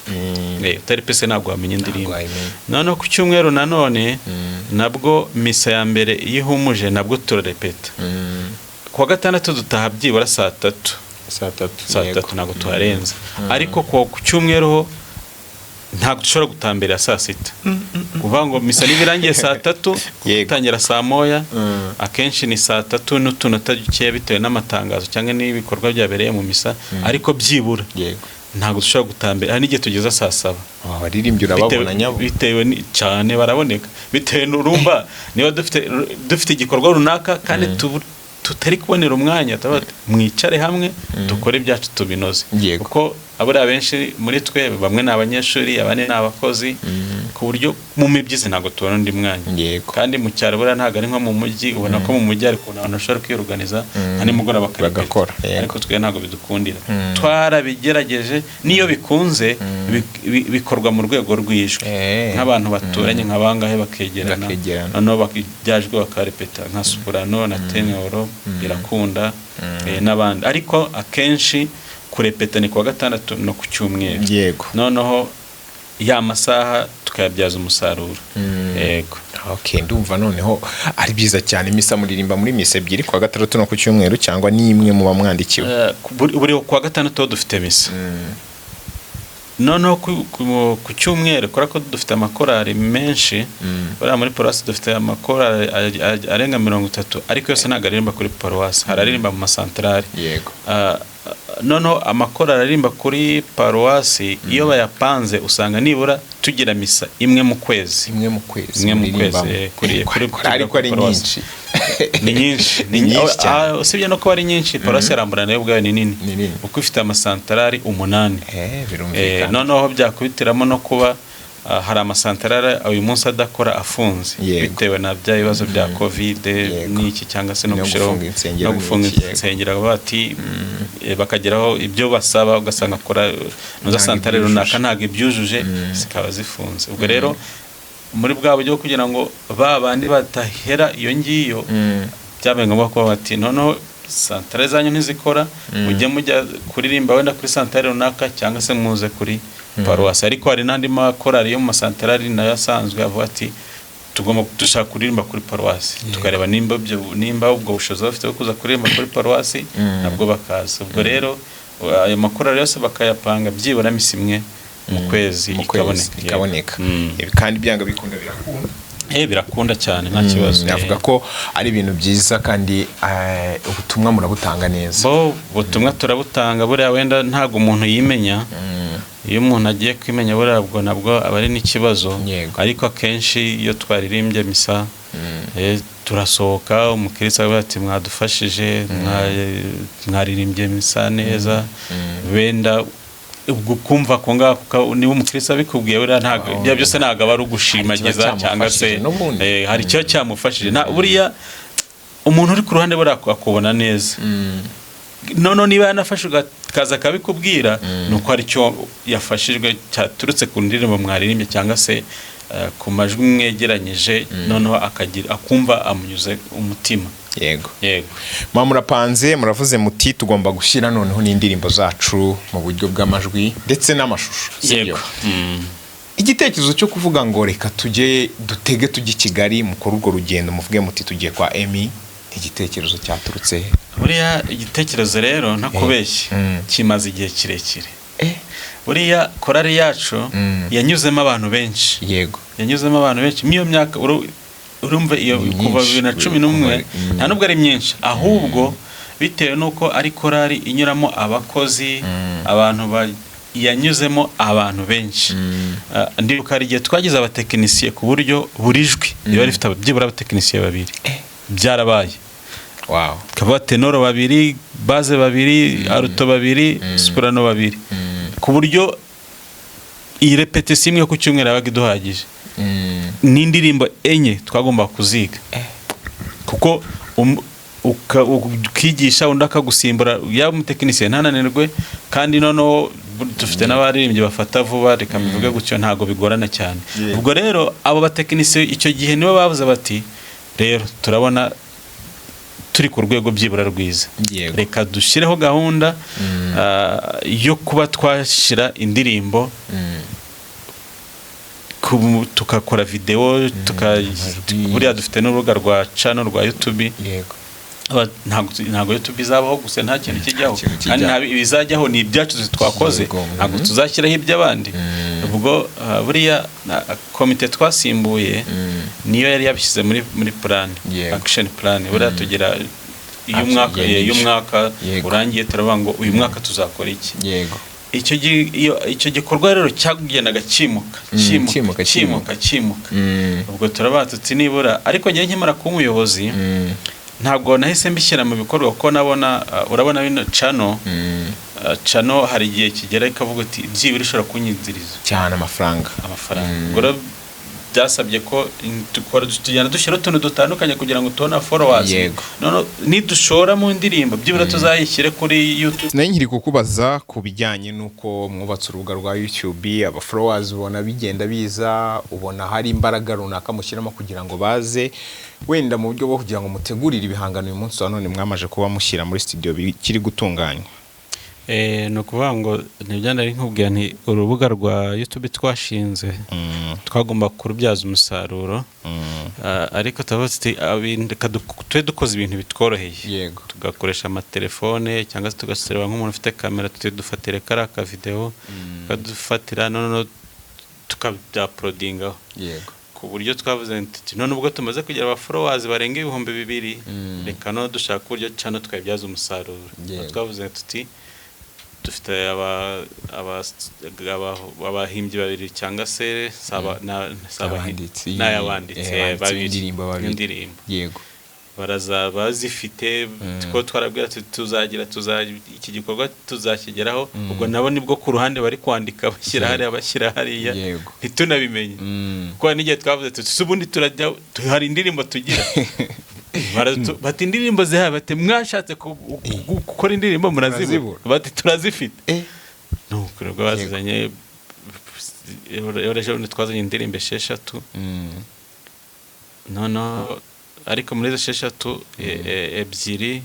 Utarepese ntabwo wamenya indirimbo.
Wayimenya.
Noneho ku cyumweru nanone Nabwo misa ya mbere iyo ihumuje nabwo turarepeta. Kuwa gatandatu dutaha byibura saa 3.
Saa 3.
Saa 3 ntabwo tuharenza, ariko ku cyumweru ho ntabwo dushobora gutaha mbere ya saa 6. Kuvuga ngo misa niba irangiye saa 3, gutangira saa 1, akenshi ni saa 3 n'utunota dukeya bitewe n'amatangazo cyangwa n'ibikorwa byabereye mu misa, ariko byibura ntabwo dushobora gutaha mbere, hari n'igihe tugeza saa 7.
Abaririmbyi urababona nyabo?
Bitewe cyane baraboneka, bitewe n'urumva niba dufite igikorwa runaka kandi tutari kubonera umwanya, tuba bati, mwicare hamwe dukore ibyacu tubinoze, kuko aburiya benshi muri twe, bamwe ni abanyeshuri, abandi ni abakozi, ku buryo mu mibyizi ntabwo tubona undi mwanya. Kandi mu cyaro buriya ntabwo ari nko mu mujyi, ubona ko mu mujyi hari ukuntu abantu bashobora kwiruganiza nka nimugoroba bakarepeta.
Bagakora, yego.
Ariko twe ntabwo bidukundira. Twarabigerageje, n'iyo bikunze bikorwa mu rwego rw'ijwi, nk'abantu baturanye nka bangahe bakegerana,
Bakegerana.
noneho byajwe bakarepeta nka soprano na ténor birakunda, n'abandi, ariko akenshi kurepeta ni kuwa gatandatu no ku cyumweru. Noneho ya masaha tukayabyaza umusaruro, yego.
Okay, ndumva noneho ari byiza cyane. Misa muririmba muri misa ebyiri, kuwa gatandatu no ku cyumweru, cyangwa ni imwe muba mwandikiwe?
Buri kuwa gatandatu ho dufite misa. Noneho ku cyumweru, kubera ko dufite amakorali menshi, buriya muri paruwasi dufite amakorali arenga 30, ariko yose ntabwo aririmba kuri paruwasi, hari aririmba mu masantarari. Noneho amakorali aririmba kuri paruwasi iyo bayapanze usanga nibura tugira misa imwe mu kwezi.
Imwe mu kwezi?
Imwe mu kwezi,
muririmbamo.
kuri
Ariko ari
paruwasi.
nyinshi.
Ni nyinshi.
Ni nyinshi cyane.
Usibye no kuba ari nyinshi, paruwasi ya Rambura nayo ubwayo ni nini,
Ni nini.
kuko ifite amasantarari 8.
Birumvikana.
Noneho byakubitiramo no kuba hari amasantarari uyu munsi adakora, afunze, bitewe na bya bibazo bya COVID n'iki, cyangwa se no
No
gushyiraho
gufunga insengero
no gufunga
n'iki, yego.
insengero, bati bakageraho ibyo basaba ugasanga akora nuza
Ntabwo
santare
ibyujuje.
runaka ntabwo ibyujuje, zikaba zifunze. Ubwo rero muri bwa buryo bwo kugira ngo ba bandi batahera iyo ngiyo, byabaye ngombwa kuba bati noneho santare zanyu ntizikora, mujye mujya kuririmba wenda kuri santare runaka cyangwa se muze kuri paruwasi. Ariko hari n'andi makorari yo mu masantarari nayo asanzwe avuga ati tugomba dushaka kuririmba kuri paruwasi, tukareba nimba ubwo bushobozi bafite bwo kuza kuririmba kuri paruwasi, nabwo bakaza. Ubwo rero ayo makorari yose bakayapanga byibura misa imwe mu kwezi
Mu kwezi
ikaboneka.
Ikaboneka. Ibi kandi byanga bikunda birakunda.
Birakunda cyane, nta kibazo.
Navuga ko ari ibintu byiza kandi ubutumwa murabutanga neza.
Bo ubutumwa turabutanga. Buriya wenda ntabwo umuntu yimenya, iyo umuntu agiye kwimenya buriya ubwo nabwo aba ari n'ikibazo. Ariko akenshi iyo twaririmbye misa, turasohoka, umukristo aravuga ati mwadufashije, mwaririmbye misa neza. Wenda ubwo kumva ko ngako niba umukristo abikubwiye, buriya ntabwo ibyo byose ntabwo aba ari ugushimagiza
Hari ikiba
cyangwa se
cyamufashije n'ubundi.
Hari icyo cyamufashije. Buriya umuntu uri ku ruhande buriya akubona neza. Noneho niba yanafashe akaza akabikubwira, ni uko hari icyo yafashijwe cyaturutse ku ndirimbo mwaririmbye cyangwa se ku majwi mwegeranyije, noneho akagira akumva amunyuze umutima. Yego.
Mwa murapanze, muravuze muti tugomba gushyira noneho n'indirimbo zacu mu buryo bw'amajwi ndetse n'amashusho, sibyo?
Yego.
Igitekerezo cyo kuvuga ngo reka tujye dutege tujye i Kigali, mukore urwo rugendo, muvuge muti tugiye kwa Emmy, igitekerezo cyaturutse he?
Buriya igitekerezo rero, ntakubeshye, kimaze igihe kirekire. Buriya korari yacu yanyuzemo abantu benshi. Yanyuzemo abantu benshi muri iyo myaka, urumva iyo
Ni
kuva
myinshi,
2011. Nta nubwo ari myinshi, ahubwo bitewe n'uko ari korari inyuramo abakozi, abantu yanyuzemo abantu benshi. Ndibuka hari igihe twagize abatekinisiye ku buryo buri jwi riba rifite byibura abatekinisiye babiri, byarabaye. Kavuga ténor babiri, basse babiri, alto babiri, soprano babiri, ku buryo iyi répétition imwe ku cyumweru yabaga iduhagije. N'indirimbo enye twagomba kuziga, kuko ukigisha undi akagusimbura, yaba umutekinisiye ntananirwe. Kandi noneho dufite n'abaririmbyi bafata vuba, reka mbivuge gutyo, ntabwo bigorana cyane. Ubwo rero abo batekinisiye icyo gihe nibo bavuze bati rero turabona turi ku rwego byibura rwiza, reka dushyireho gahunda yo kuba twashyira indirimbo Tugakora videwo, buriya dufite n'urubuga rwa channel rwa YouTube. Ntabwo YouTube izabaho gusa nta kintu kijyaho,
kintu
kandi
kijyaho.
Ibizajyaho ni ibyacu twakoze, ntabwo tuzashyiraho iby'abandi. Ubwo buriya komite twasimbuye niyo yari yabishyize muri plan, action plan. Buriya tugira iyo
Action,
umwaka,
yeah,
iyo
nibyo.
umwaka urangiye, turavuga ngo uyu mwaka tuzakora iki. Icyo gikorwa rero cyagendaga cyimuka, cyimuka,
cyimuka,
cyimuka, cyimuka. Ubwo turabaha tuti nibura, ariko njyewe nkimara kuba umuyobozi ntabwo nahise mbishyira mu bikorwa, kuko nabona urabona bino channel, channel hari igihe kigera ikavuga uti byibura ishobora kunyinziriza
cyane amafaranga.
Amafaranga. Ubwo rero byasabye ko dukora, tugenda dushyira utuntu dutandukanye kugira ngo tubone followers. None nidushora mu ndirimbo, byibura tuzayishyire kuri YouTube.
Nari nkiri kukubaza ku bijyanye n'uko mwubatse urubuga rwa YouTube, aba followers ubona bigenda biza, ubona hari imbaraga runaka mushyiramo kugira ngo baze, wenda mu buryo bwo kugira ngo mutegurire ibihangano uyu munsi wa none mwamaje kuba mushyira muri studio bikiri gutunganywa.
Ni ukuvuga ngo nibyo nari nkubwira nti urubuga rwa YouTube twashinze twagomba kurubyaza umusaruro. Ariko turavuga tuti reka tube dukoze ibintu bitworoheye, tugakoresha amatelefone cyangwa se tugaseba nk'umuntu ufite kamera, tuti dufatire kariya akavidewo, tukadufatira, noneho tukabya-uploadingaho, ku buryo twavuze tuti none ubwo tumaze kugira aba followers barenga 2000, reka none dushaka uburyo channel twabibyaza umusaruro. Twavuze tuti dufite abahimbyi babiri cyangwa se
Abanditsi,
n'ayabanditsi
abanditsi
babiri
b'indirimbo babiri.
B'indirimbo. Baraza bazifite, ko twarabwira tuti tuzagira iki gikorwa tuzakigeraho. Ubwo nabo nibwo ku ruhande bari kwandika, bashyira hariya, bashyira hariya, ntitunabimenye, kuko hari n'igihe twavuze tuti "Se ubundi turajya hari indirimbo tugira?" Bati indirimbo zihari, bati mwashatse gukora indirimbo murazibura.
Murazibura.
Bati turazifite. Nuko nibwo bazizanye. Ejo bundi twazanye indirimbo 6. Noneho ariko muri izo 6, ebyiri,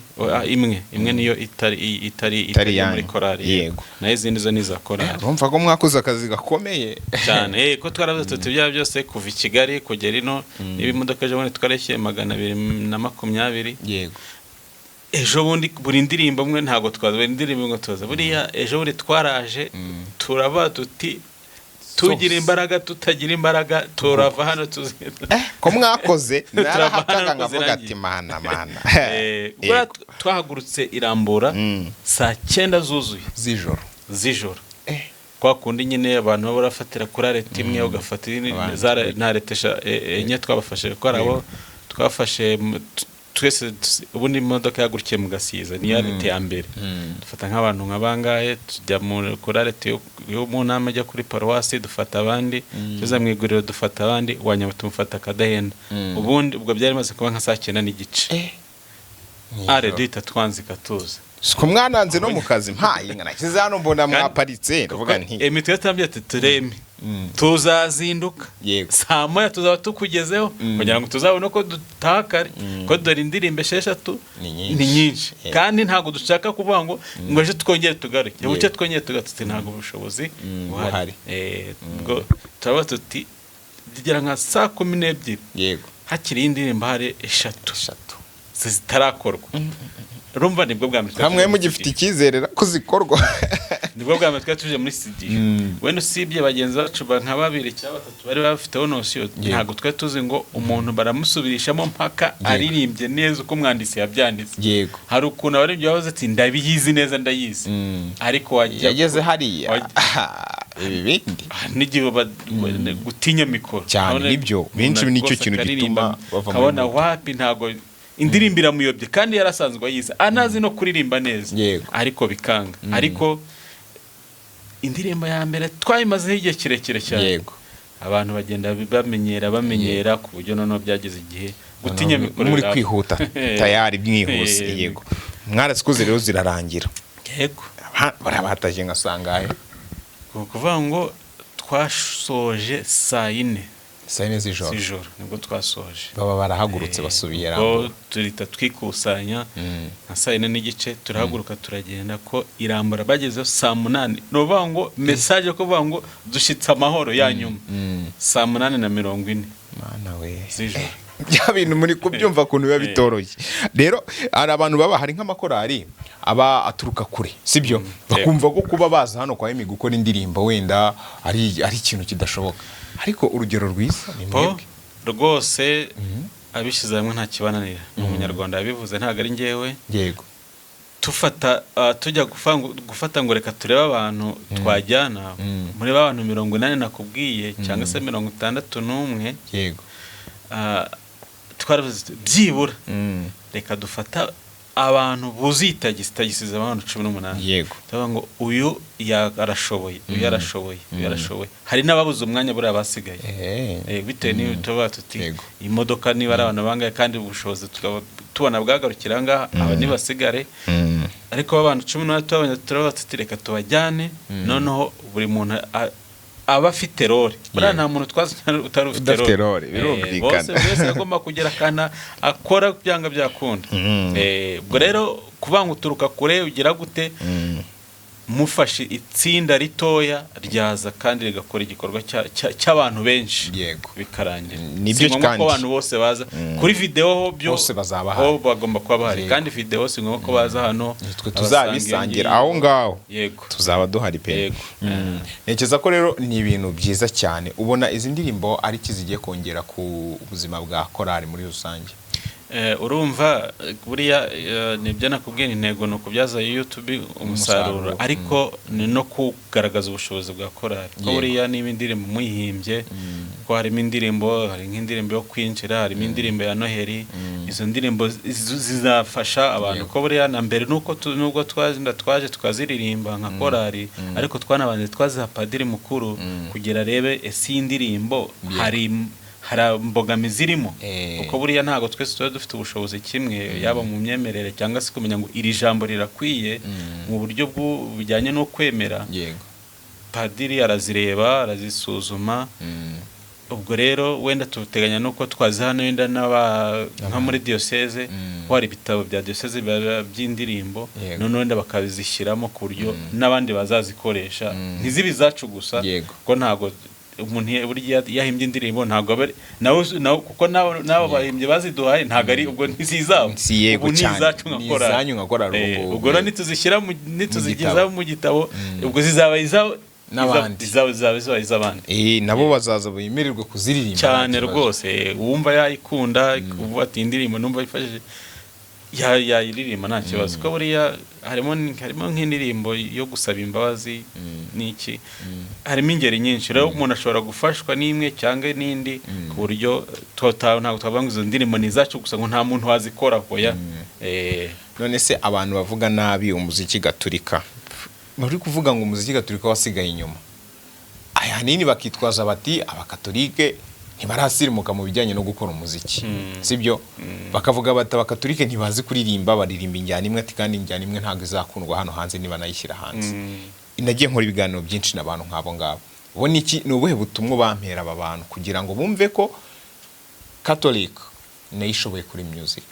imwe niyo itari
Itari
iyo muri
yanyu.
Korali, naho izindi zo ni iza korali.
Urumva ko mwakoze akazi gakomeye.
Cyane, ko twaravuze tuti bya byose kuva i Kigali kugera ino, niba imodoka ejo bundi twareshyuye 220, ejo bundi buri ndirimbo imwe ntabwo twaza, buri ndirimbo imwe tuza. Buriya ejo bundi twaraje, turaba tuti tugira imbaraga, tutagira imbaraga, turava hano tuzi.
Ko mwakoze
Turava hano
narahataga
ko
nkavuga
zirangiye.
ati mana, mana.
Buriya twahagurutse irambura saa 9 zuzuye
z'ijoro.
Z'ijoro. Kwa kundi nyine abantu baba barafatira kuri arrêt imwe, ugafata iyindi,
Abandi.
Nta arrêt 4 twabafashe, kuko hari abo twafashe twese. Ubundi imodoka yahagurukiye mu Gasiza, niyo arrêt ya mbere. Dufata nk'abantu nka bangahe, tujya kuri arrêt yo mu nama ijya kuri paruwasi, dufata abandi, tuza mu iguriro dufata abandi, uwanyuma tumufata akadahenda. Ubundi ubwo byari bimaze kuba nka saa 9:30, are duhita twanzika tuza.
Siko mwananze no mu kazi mpaye nka nashyize hano mbona mwaparitse, ndavuga nti
Emi twari ati tureme tuzazinduka saa 1 tuzaba tukugezeho kugira ngo tuzabone uko dutaha kare, ko dore indirimbo 6
Ni nyinshi.
Ni nyinshi, kandi ntabwo dushaka kuvuga ngo ejo twongere tugaruke, bucye twongere tugaruke, ntabwo ubushobozi buhari.
Buhari.
Ubwo turaba tuti bigera nka saa 12, hakiri indirimbo hari 3
3
zitarakorwa. Urumva nibwo bwa mbere twari
hamwe
tuje muri
mugifite
studio.
Icyizere ko zikorwa.
Nibwo bwa mbere twari tuje muri studio. Wenda usibye bagenzi bacu nka babiri cyangwa batatu bari bafiteho notion, ntabwo twari tuzi ngo umuntu baramusubirishamo mpaka aririmbye neza uko umwanditsi yabyanditse. Hari ukuntu abaririmbyi bavuze ati ndabiyizi neza, ndayizi, ariko wajya
yageze hariya ibi bindi
n'igihe gutinya mikoro.
Cyane,
Urabona
nibyo.
umuntu
Benshi nicyo
rwose
kintu
akaririmba,
gituma bava muri
kabona
moto.
Wapi, ntabwo indirimbo iramuyobye kandi yarasanzwe ayizi, anazi no kuririmba neza, ariko bikanga. Ariko indirimbo ya mbere twayimazeho igihe kirekire cyane, abantu bagenda bamenyera, bamenyera, ku buryo noneho byageze igihe gutinya mikoro
muri
biraba.
Kwihuta tayari mwihuse. Yego, mwarazikoze rero zirarangira.
Yego.
Barabataje nka sangahe?
Ni ukuvuga ngo twasoje saa 4.
Saa 4 z'ijoro.
Z'ijoro nibwo twasoje.
Baba barahagurutse basubiye
Ubwo
Rambura.
Tuhita twikusanya nka saa 4:30, turahaguruka turagenda, ko irambura bagezeho saa 8. Ni ukuvuga ngo message yo kuvuga ngo dushyitse amahoro ya nyuma saa 8:40
Mana we!
z'ijoro.
Bya bintu muri kubyumva ukuntu biba bitoroshye. Rero hari abantu baba, hari nk'amakorari aba aturuka kure, sibyo, bakumva ko kuba baza hano kwa Emi gukora indirimbo wenda ari ikintu kidashoboka, ariko urugero rwiza ni
Po
mwebwe.
Rwose abishyize hamwe nta kibananira. Ni umunyarwanda yabivuze, ntabwo ari njyewe. Tufata tujya gufata ngo reka turebe abantu twajyana muri ba bantu 80 nakubwiye, cyangwa se 61. Twaravuze tuti, byibura reka dufata abantu buzuye itagisi, tagisi abantu 18. Tuvuga ngo uyu arashoboye, uyu arashoboye, uyu arashoboye. Hari n'ababuze umwanya buriya basigaye. Bitewe n'iyo tuba tuti imodoka niba ari abantu bangahe, kandi ubushobozi tukaba tubona bwagarukira ngaha, aba ntibasigare. Ariko abantu 18 tubabonye, turavuga tuti reka tubajyane, noneho buri muntu aba afite role. Buriya nta muntu twazanye utari ufite
Udafite
role.
role, birumvikana.
Bose, buri wese agomba kugira akantu akora byanga byakunda. Ubwo rero kuvuga ngo uturuka kure ugira gute, mufashe itsinda ritoya ryaza kandi rigakora igikorwa cy'abantu benshi bikarangira.
Nibyo.
Si ngombwa ko
Kandi.
abantu bose baza kuri video ho byo.
Bose bazaba bahari.
Ho bagomba kuba bahari. Kandi video si ngombwa ko baza hano,
Nitwe
abasanga
tuzabisangira
iyo ngiyo.
aho ngaho. Tuzaba duhari pe. Ntekereza ko rero ni ibintu byiza cyane. Ubona izi ndirimbo ari iki zigiye kongera ku buzima bwa korali muri rusange?
Urumva buriya nibyo nakubwiye, intego ni ukubyaza YouTube umusaruro,
Umusaruro,
ariko ni no kugaragaza ubushobozi bwa korali, ko buriya niba indirimbo muyihimbye, ko harimo indirimbo, hari nk'indirimbo yo kwinjira, harimo indirimbo ya Noheli, izo ndirimbo zizafasha abantu. Ko buriya na mbere nuko nubwo twaje tukaziririmba nka korali, ariko twanabanje twaziha padiri mukuru kugira arebe ese iyi ndirimbo hari imbogamizi irimo, kuko buriya ntabwo twese tuba dufite ubushobozi kimwe, yaba mu myemerere cyangwa se kumenya ngo iri jambo rirakwiye mu buryo bujyanye no kwemera. Padiri arazireba, arazisuzuma. Ubwo rero wenda tubiteganya nuko twaziha wenda n'aba nka muri diyoseze, ko hari ibitabo bya diyoseze biba by'indirimbo, noneho wenda bakabizishyiramo ku buryo n'abandi bazazikoresha, ntizibe izacu gusa. Kuko ntabwo umuntu burya iyo ahimbye indirimbo ntabwo aba nawe, kuko nabo bahimbye baziduhaye ntabwo ari ubwo ntizizabo.
Si yego
Ubu ni
cyane.
izacu nka
Ni
korali.
izanyu nka korali ubu ngubu.
Ubwo rero nituzishyira nituzigeza
gitabo.
mu gitabo, ubwo zizaba izabo
N'abandi.
Izaba iz'abandi.
Nabo bazaza bemererwe kuziririmba
Cyane
nta kibazo.
rwose. Uwumva yayikunda, uvuga ati indirimbo numva ifashije, yayiririmba nta kibazo, ko buriya harimo nk'indirimbo yo gusaba imbabazi n'iki, harimo ingeri nyinshi. Rero umuntu ashobora gufashwa n'imwe cyangwa n'indi, ku buryo ntabwo twavuga ngo izo ndirimbo ni izacu gusa, ngo nta muntu wazikora, oya.
None se abantu bavuga nabi umuziki gaturika, bari kuvuga ngo umuziki gaturika wasigaye inyuma, ahanini bakitwaza bati abakatolike ntibarasirimuka mu bijyanye no gukora umuziki, sibyo? Bakavuga bati abakatolike ntibazi kuririmba, baririmba injyana imwe, ati kandi injyana imwe ntabwo izakundwa hano hanze niba nayishyira hanze. Nagiye nkora ibiganiro byinshi n'abantu nk'abo ngabo. Ubona iki ni ubuhe butumwa bampera aba bantu kugira ngo bumve ko Catholic nayo ishoboye kuri music?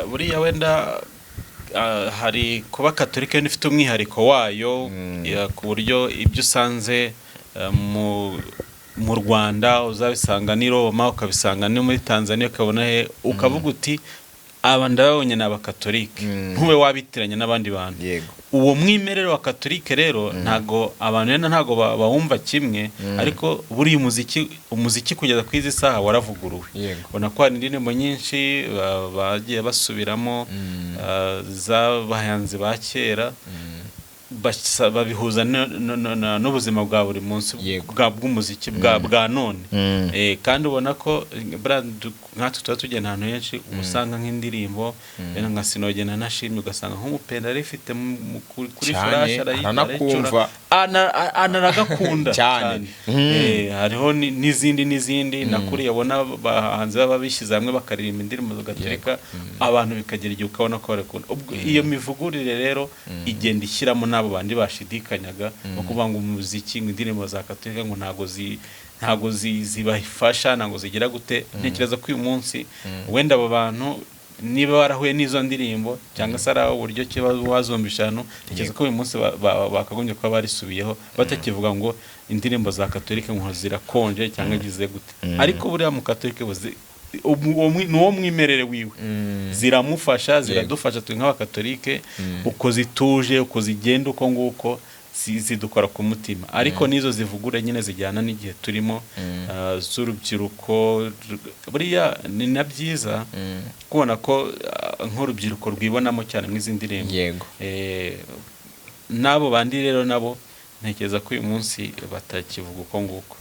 Buriya wenda hari kuba katolika ifite umwihariko wayo, ku buryo ibyo usanze mu Rwanda uzabisanga n'i Roma, ukabisanga no muri Tanzania, ukabona he, ukavuga uti aba ndababonye ni abakatolike, ntube wabitiranya n'abandi bantu. Uwo mwimerere wa katolike rero ntago abantu wenda ntago bawumva kimwe, ariko buriya umuziki kugeza ku izi saha waravuguruwe. Ubona ko hari indirimbo nyinshi bagiye basubiramo z'abahanzi ba kera, babihuza n'ubuzima bwa buri munsi bw'umuziki bwa none. Kandi ubona ko buriya nkatwe tuba tugenda ahantu henshi, uba usanga nk'indirimbo wenda nka Sinogena Ntashimye, ugasanga nk'umupenda arifite kuri
Cyane,
flash
aranakumva.
arayicura, anaragakunda
Cyane.
cyane. Hariho n'izindi n'izindi nakuriye abona abahanzi baba bishyize hamwe bakaririmba indirimbo gatolika, abantu bikagera igihe ukabona ko barakunda. Ubwo iyo mivugurire rero igenda ishyiramo n'abo bandi bashidikanyaga no kuvuga ngo umuziki, ngo indirimbo za katolika ngo ntabwo Ntabwo zibafasha, ntabwo zigira gute. Ntekereza ko uyu munsi wenda abo bantu niba barahuye n'izo ndirimbo cyangwa se ari aho uburyo ki wazumvisha ahantu, ntekereza ko uyu munsi bakagombye kuba barisubiyeho, batakivuga ngo indirimbo za Katolike ngo zirakonje cyangwa gize gute. Ariko buriya mu Katolike ni uwo mwimerere wiwe, ziramufasha, ziradufasha twe nk'Abakatolike. Uko zituje, uko zigenda, uko nguko zidukora ku mutima. Ariko n'izo zivugure nyine zijyana n'igihe turimo, z'urubyiruko, buriya ni na byiza kubona ko nk'urubyiruko rwibonamo cyane mu izi ndirimbo. N'abo bandi rero nabo ntekereza ko uyu munsi batakivuga uko nguko.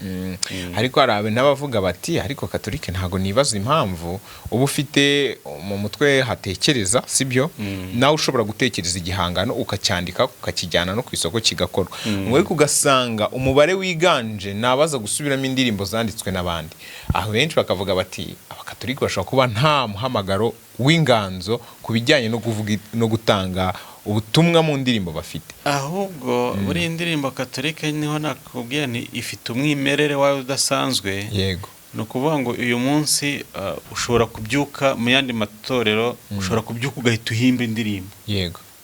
Ariko hari n'abavuga bati: "Ariko Katolike ntabwo nibaza impamvu uba ufite mu mutwe hatekereza, sibyo? Nawe ushobora gutekereza igihangano, ukacyandika, ukakijyana no ku isoko kigakorwa, ngo ariko ugasanga umubare wiganje ni abaza gusubiramo indirimbo zanditswe n'abandi." Aho benshi bakavuga bati: "Abakatolike bashobora kuba nta muhamagaro w'inganzo ku bijyanye no kuvuga no gutanga ubutumwa mu ndirimbo bafite."
Ahubwo buriya indirimbo Katolike, niho nakubwiye ni ifite umwimerere wayo udasanzwe. Ni ukuvuga ngo uyu munsi ushobora kubyuka, mu yandi matorero ushobora kubyuka ugahita uhimba indirimbo,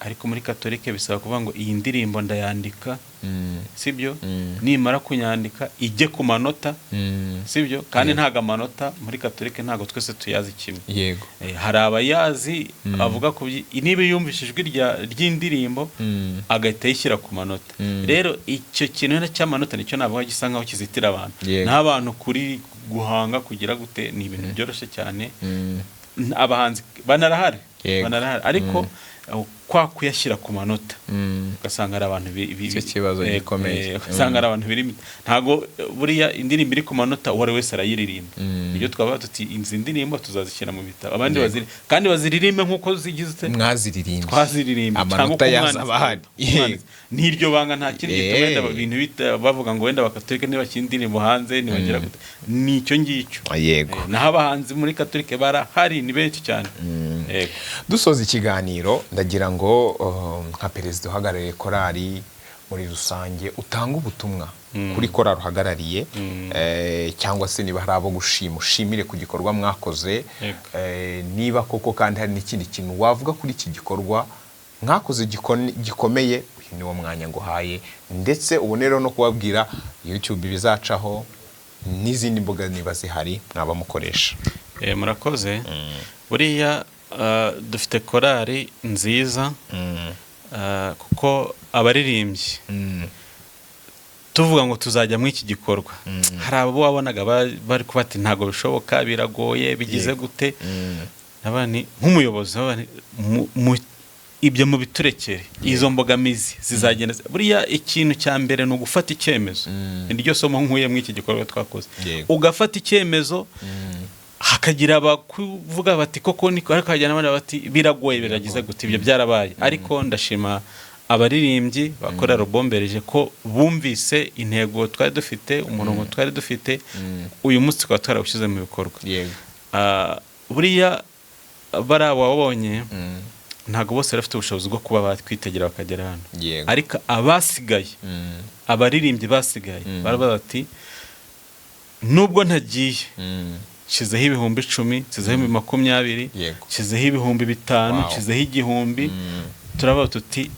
ariko muri Katolike bisaba kuvuga ngo iyi ndirimbo ndayandika, sibyo? Nimara kunyandika ijye ku manota, sibyo? Kandi ntabwo amanota muri Katolike, ntabwo twese tuyazi kimwe. Hari abayazi, avuga ku niba yumvise ijwi ry'indirimbo agahita ayishyira ku manota. Rero icyo kintu rero cy'amanota nicyo navuga gisa nkaho kizitira abantu. Naho abantu kuri guhanga, kugira gute, ni ibintu byoroshye cyane. Abahanzi banarahari, banarahari, ariko kwa kuyashyira ku manota ugasanga hari abantu
Icyo kibazo gikomeye.
Ugasanga hari abantu biri, ntago buriya indirimbo iri ku manota uwo ari wese arayiririmba. Ibyo twavuga tuti izi ndirimbo tuzazishyira mu bitabo, abandi baziri kandi baziririmbe nk'uko zigize
Mwaziririmbye.
Twaziririmba.
Amanota yaza aba ahari.
N'iryo banga, nta kindi gituma wenda ibintu bavuga ngo wenda Abakatolika ntibashyira indirimbo hanze, ntibagira gute, ni icyo ngicyo. Naho abahanzi muri Katolike barahari, ni benshi cyane. Yego.
Dusoza ikiganiro, ndagira ngo nka perezida uhagarariye korali muri rusange utange ubutumwa kuri korali uhagarariye, cyangwa se niba hari abo gushima, ushimire ku gikorwa mwakoze. Niba koko kandi hari n'ikindi kintu wavuga kuri iki gikorwa mwakoze gikomeye, uyu ni wo mwanya nguhaye, ndetse ubone rero no kubabwira YouTube bizacaho n'izindi mbuga niba zihari mwaba mukoresha.
Murakoze. Buriya dufite korali nziza, kuko abaririmbyi tuvuga ngo tuzajya muri iki gikorwa, hari abo wabonaga bari kuba ati ntabwo bishoboka, biragoye, bigize gute. Nabani nk'umuyobozi nabani, ibyo mubiturekere, izo mbogamizi zizagenda buriya ikintu cya mbere ni ugufata icyemezo. Niryo somo nkuye muri iki gikorwa twakoze. Ugafata icyemezo, hakagira abakuvuga bati koko niko, ariko hakagira n'abandi bati biragoye, biragize gute. Ibyo byarabaye, ariko ndashima abaririmbyi bakora rubombereje ko bumvise intego twari dufite, umurongo twari dufite, uyu munsi tukaba twarawushyize mu bikorwa. Buriya bariya wabonye, ntabwo bose bari bafite ubushobozi bwo kuba bakwitegera bakagera hano, ariko abasigaye, abaririmbyi basigaye baravuga bati nubwo ntagiye, nshyizeho 10,000, nshyizeho 20,000, nshyizeho 5000, nshyizeho 1000. Turavuga tuti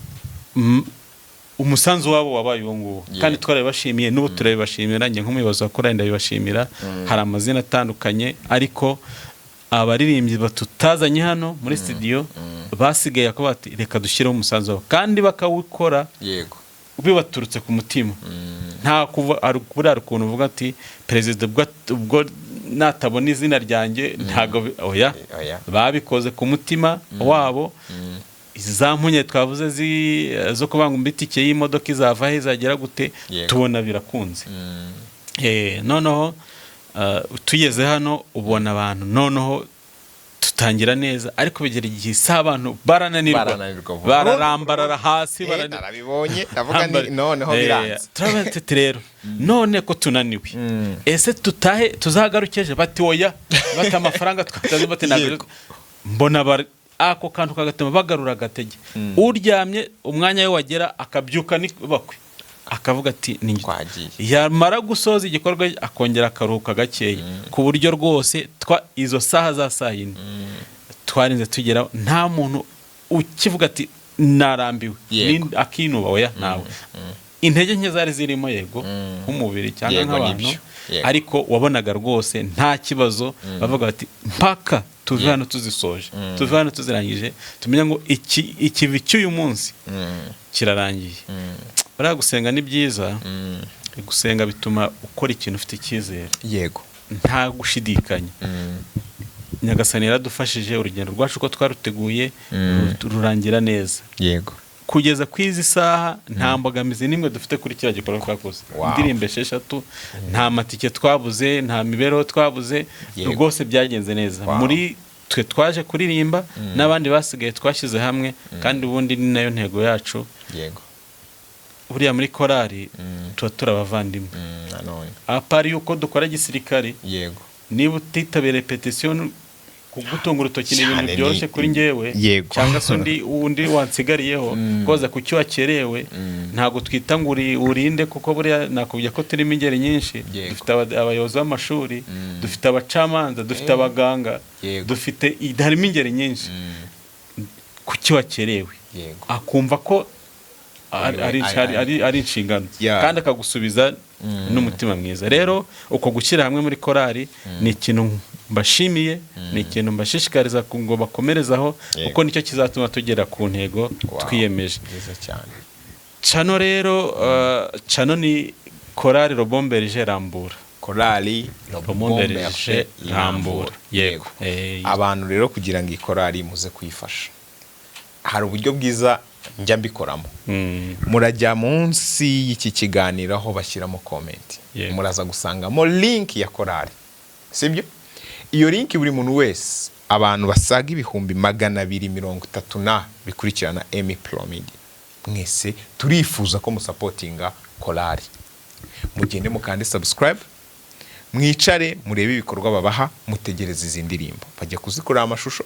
umusanzu wabo wabaye uwo nguwo, kandi twarabibashimiye, n'ubu turabibashimira. Njye nk'umuyobozi wa korali ndabibashimira. Hari amazina atandukanye, ariko abaririmbyi batutazanye hano muri studio basigaye bakavuga bati reka dushyireho umusanzu wabo, kandi bakawukora bibaturutse ku mutima. Nta kuva buriya hari ukuntu uvuga ati perezida ubwo natabona izina ryanjye ntabwo oya.
Oya.
Babikoze ku mutima wabo. Za mpunye twavuze zo kuvuga ngo itike y'imodoka izava he, izagera gute, tubona birakunze. Noneho tugeze hano ubona abantu, noneho tutangira neza, ariko bigera igihe isaha abantu barananirwa.
Barananirwa vuba.
Bararambarara hasi.
Narabibonye, ndavuga ni noneho biranze.
Turavuga tuti rero none ko tunaniwe, ese tutahe tuzagaruke ejo? Bati oya, bati amafaranga twatanze, bati ntabwo. Mbona ako kantu kagatuma bagarura agatege, uryamye umwanya we wagera akabyuka ni bakwe. Akavuga ati "Ni njye."
Twagiye.
Yamara gusoza igikorwa akongera akaruhuka gakeya, ku buryo rwose izo saha za saa 4 twarinze tugera nta muntu ukivuga ati narambiwe. Akinuba, oya, ntawe. Intege nke zari zirimo, yego, nk'umubiri cyangwa nk'abantu,
Nibyo.
Ariko wabonaga rwose nta kibazo. Bavuga bati mpaka tuve hano tuzisoje, tuve hano tuzirangije, tumenye ngo iki ikivi cy'uyu munsi kirarangiye. Buriya gusenga ni byiza. Gusenga bituma ukora ikintu ufite icyizere, nta gushidikanya. Nyagasani yaradufashije, urugendo rwacu uko twaruteguye rurangira neza. Kugeza ku izi saha nta mbogamizi n'imwe dufite kuri kiriya gikorwa twakoze. Indirimbo 6, nta matike twabuze, nta mibereho twabuze. Rwose byagenze neza. Muri twe twaje kuririmba n'abandi basigaye twashyize hamwe, kandi ubundi ni nayo ntego yacu. Buriya muri korali tuba turi abavandimwe.
Nanone
à part yuko dukora gisirikari, niba utitabiriye répétition, kugutunga urutoki ni ibintu byoroshye kuri njyewe cyangwa se undi wansigariyeho koza ku cyo wakerewe. Ntabwo twita ngo urinde, kuko buriya nakubwiye ko turimo ingeri nyinshi. Dufite abayobozi b'amashuri, dufite abacamanza, dufite abaganga, dufite, harimo ingeri nyinshi. Kuki wakerewe? Akumva ko ari inshingano kandi akagusubiza n'umutima mwiza. Rero uko gushyira hamwe muri korali ni ikintu mbashimiye, ni ikintu mbashishikariza ngo bakomerezaho, kuko nicyo kizatuma tugera ku ntego twiyemeje.
Byiza cyane.
Channel rero, channel ni Korali Le Bon Berger Rambura.
Korali
Le Bon Berger Rambura, yego.
Abantu rero, kugira ngo iyi korali muze kuyifasha, hari uburyo bwiza njya mbikoramo. Murajya munsi y'iki kiganiro aho bashyiramo comment, muraza gusangamo link ya korali, sibyo? Iyo link buri muntu wese, abantu basaga 230,000 na bikurikirana Emi Pro Media, mwese turifuza ko musupportinga korali. Mugende mukande subscribe, mwicare murebe ibikorwa babaha, mutegereze izi ndirimbo bajya kuzikorera amashusho.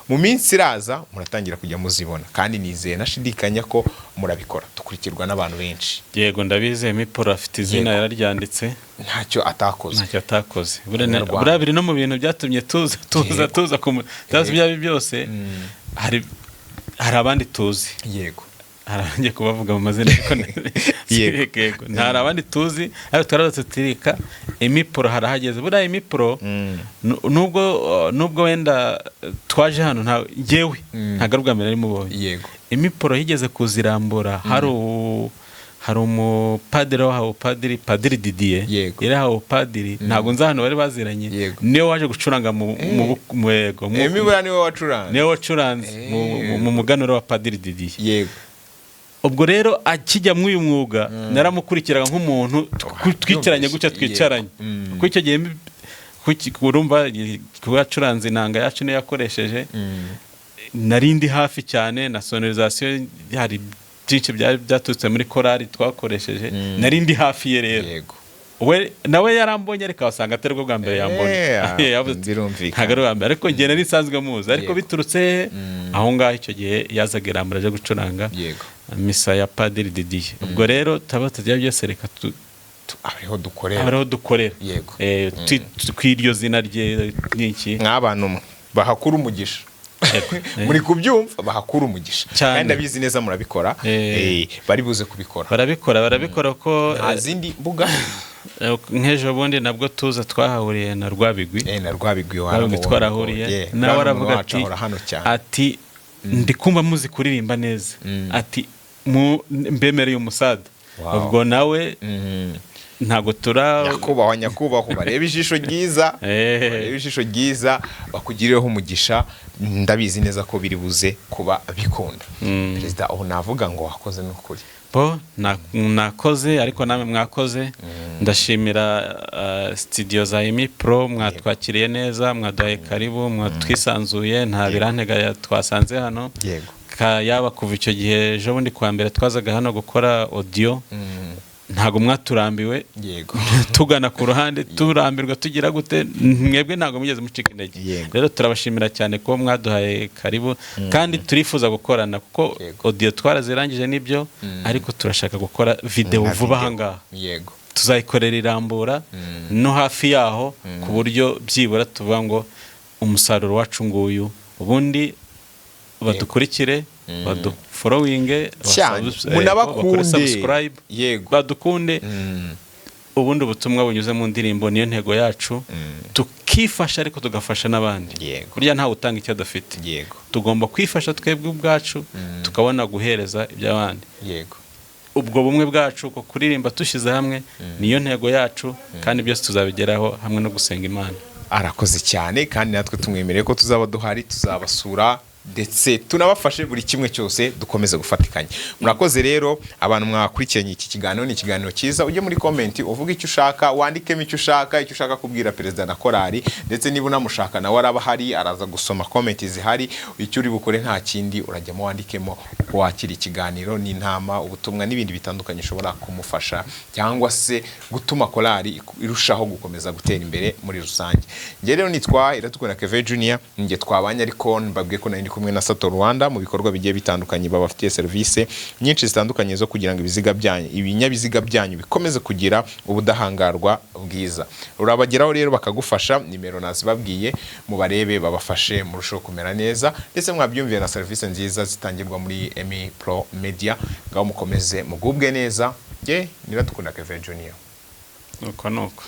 Mu minsi iraza muratangira kujya muzibona, kandi nizeye nashidikanya ko murabikora. Dukurikirwa n'abantu benshi.
Yego, ndabizeye. Miporo afite izina, yararyanditse.
Ntacyo atakoze.
Ntacyo atakoze.
Abanyarwanda.
Buriya biri no mu bintu byatumye tuza tuza ku tuza ibyo ari byo byose. Hari abandi tuzi, hari abangiye kubavuga mu mazina ariko yego, hari abandi tuzi, ariko twaraza tutirika Emipro harahageze. Buriya Emipro, nubwo wenda twaje hano, nta njyewe ntabwo ari ubwa mbere nari mubonye. Emipro yigeze kuzirambura, hari umupadiri wahawe upadiri, Padiri Didier. Yari yahawe upadiri, ntabwo nzi ahantu bari baziranye. Niwe waje gucuranga mu yego,
Emi buriya niwe wacuranze.
Niwe wacuranze mu muganura wa Padiri Didier. Ubwo rero akijya muri uyu mwuga naramukurikiraga nk'umuntu twicaranye gutya, twicaranye. Kuko icyo gihe urumva kuba yacuranze inanga yacu niyo yakoresheje, nari ndi hafi cyane na sonorisation, hari byinshi byari byaturutse muri korali twakoresheje, nari ndi hafi ye rero. We nawe yarambonye, ariko wasanga atari bwo bwa mbere yambonye. Yavuze ati,
Birumvikana.
Ntabwo ari ubwa mbere, ariko njye nari nsanzwe muzi, ariko biturutse he? Aho ngaho icyo gihe yazaga irambura aje gucuranga misa ya Padiri Didier. Ubwo rero tuba tugira byose, reka
Ariho dukorera.
Abe ariho dukorera. Kw'iryo zina rye n'iki.
Mw'abantu mwe, bahakura umugisha. Muri kubyumva, bahakura umugisha.
Cyane.
Kandi ndabizi neza murabikora. Bari buze kubikora.
Barabikora, barabikora ko
Nta zindi mbuga?
Nk'ejo bundi nabwo tuza twahahuriye na Rwabigwi.
Na Rwabigwi
Rwabigwi
waramubonye.
twarahuriye, nawe
Rwabigwi
aravuga
wacu
ati
ahora hano cyane.
Ati ndi kumva muzi kuririmba neza, ati mbemereye umusada. Ubwo nawe ntabwo tura
Nyakubahwa, nyakubahwa, barebe ijisho ryiza, barebe ijisho ryiza, bakugirireho umugisha. Ndabizi neza ko biri buze kuba bikunda. Perezida, ubu navuga ngo wakoze n'ukuri.
Bo nakoze, ariko namwe mwakoze. Ndashimira studio za Emi Pro, mwatwakiriye neza, mwaduhaye karibu, mwatwisanzuye, nta birantega twasanze hano. Yaba kuva icyo gihe ejo bundi kuwa mbere twazaga hano gukora audio. Ntabwo mwaturambiwe. Tugana ku ruhande, turambirwa, tugira gute, mwebwe ntabwo mugeze mucika intege. Rero turabashimira cyane kuba mwaduhaye karibu, kandi turifuza gukorana kuko audio twarazirangije nibyo, ariko turashaka gukora video
Nka
vuba
video.
aha ngaha. Tuzayikorera irambura no hafi yaho, ku buryo byibura tuvuga ngo umusaruro wacu nguyu. Ubundi badukurikire, badufollowinge,
Cyane.
bakore
Munabakunde.
subscribe, badukunde. Ubundi ubutumwa bunyuze mu ndirimbo niyo ntego yacu, tukifasha ariko tugafasha n'abandi. Burya ntawe utanga icyo adafite. Tugomba kwifasha twebwe ubwacu, tukabona guhereza iby'abandi. Ubwo bumwe bwacu, uko kuririmba dushyize hamwe, niyo ntego yacu, kandi byose tuzabigeraho hamwe no gusenga Imana.
Arakoze cyane, kandi natwe tumwemereye ko tuzaba duhari, tuzabasura ndetse tunabafashe buri kimwe cyose, dukomeze gufatikanya. Murakoze rero abantu mwakurikiranye iki kiganiro. Ni ikiganiro cyiza. Ujye muri comment uvuge icyo ushaka, wandikemo icyo ushaka, icyo ushaka kubwira perezida na korali, ndetse niba unamushaka nawe araba ahari, araza gusoma comment zihari. Icyo uri bukore nta kindi, urajyamo wandikemo uko wakira ikiganiro n'intama, ubutumwa n'ibindi bitandukanye ushobora kumufasha cyangwa se gutuma korali irushaho gukomeza gutera imbere muri rusange. Njye rero nitwa Iradukunda Keve Junior, njye twabanye, ariko mbabwiye ko nari ndi kumwe na Sato Rwanda mu bikorwa bigiye bitandukanye. Babafitiye serivisi nyinshi zitandukanye zo kugira ngo ibiziga byanyu, ibinyabiziga byanyu bikomeze kugira ubudahangarwa bwiza. Urabageraho rero bakagufasha, nimero nazibabwiye, mubarebe babafashe murusheho kumera neza, ndetse mwabyumviye na serivisi nziza zitangirwa muri Emi Pro Media. Ngaho mukomeze mugubwe neza. Njye Niradukunda Keve Junior.
Nuko nuko.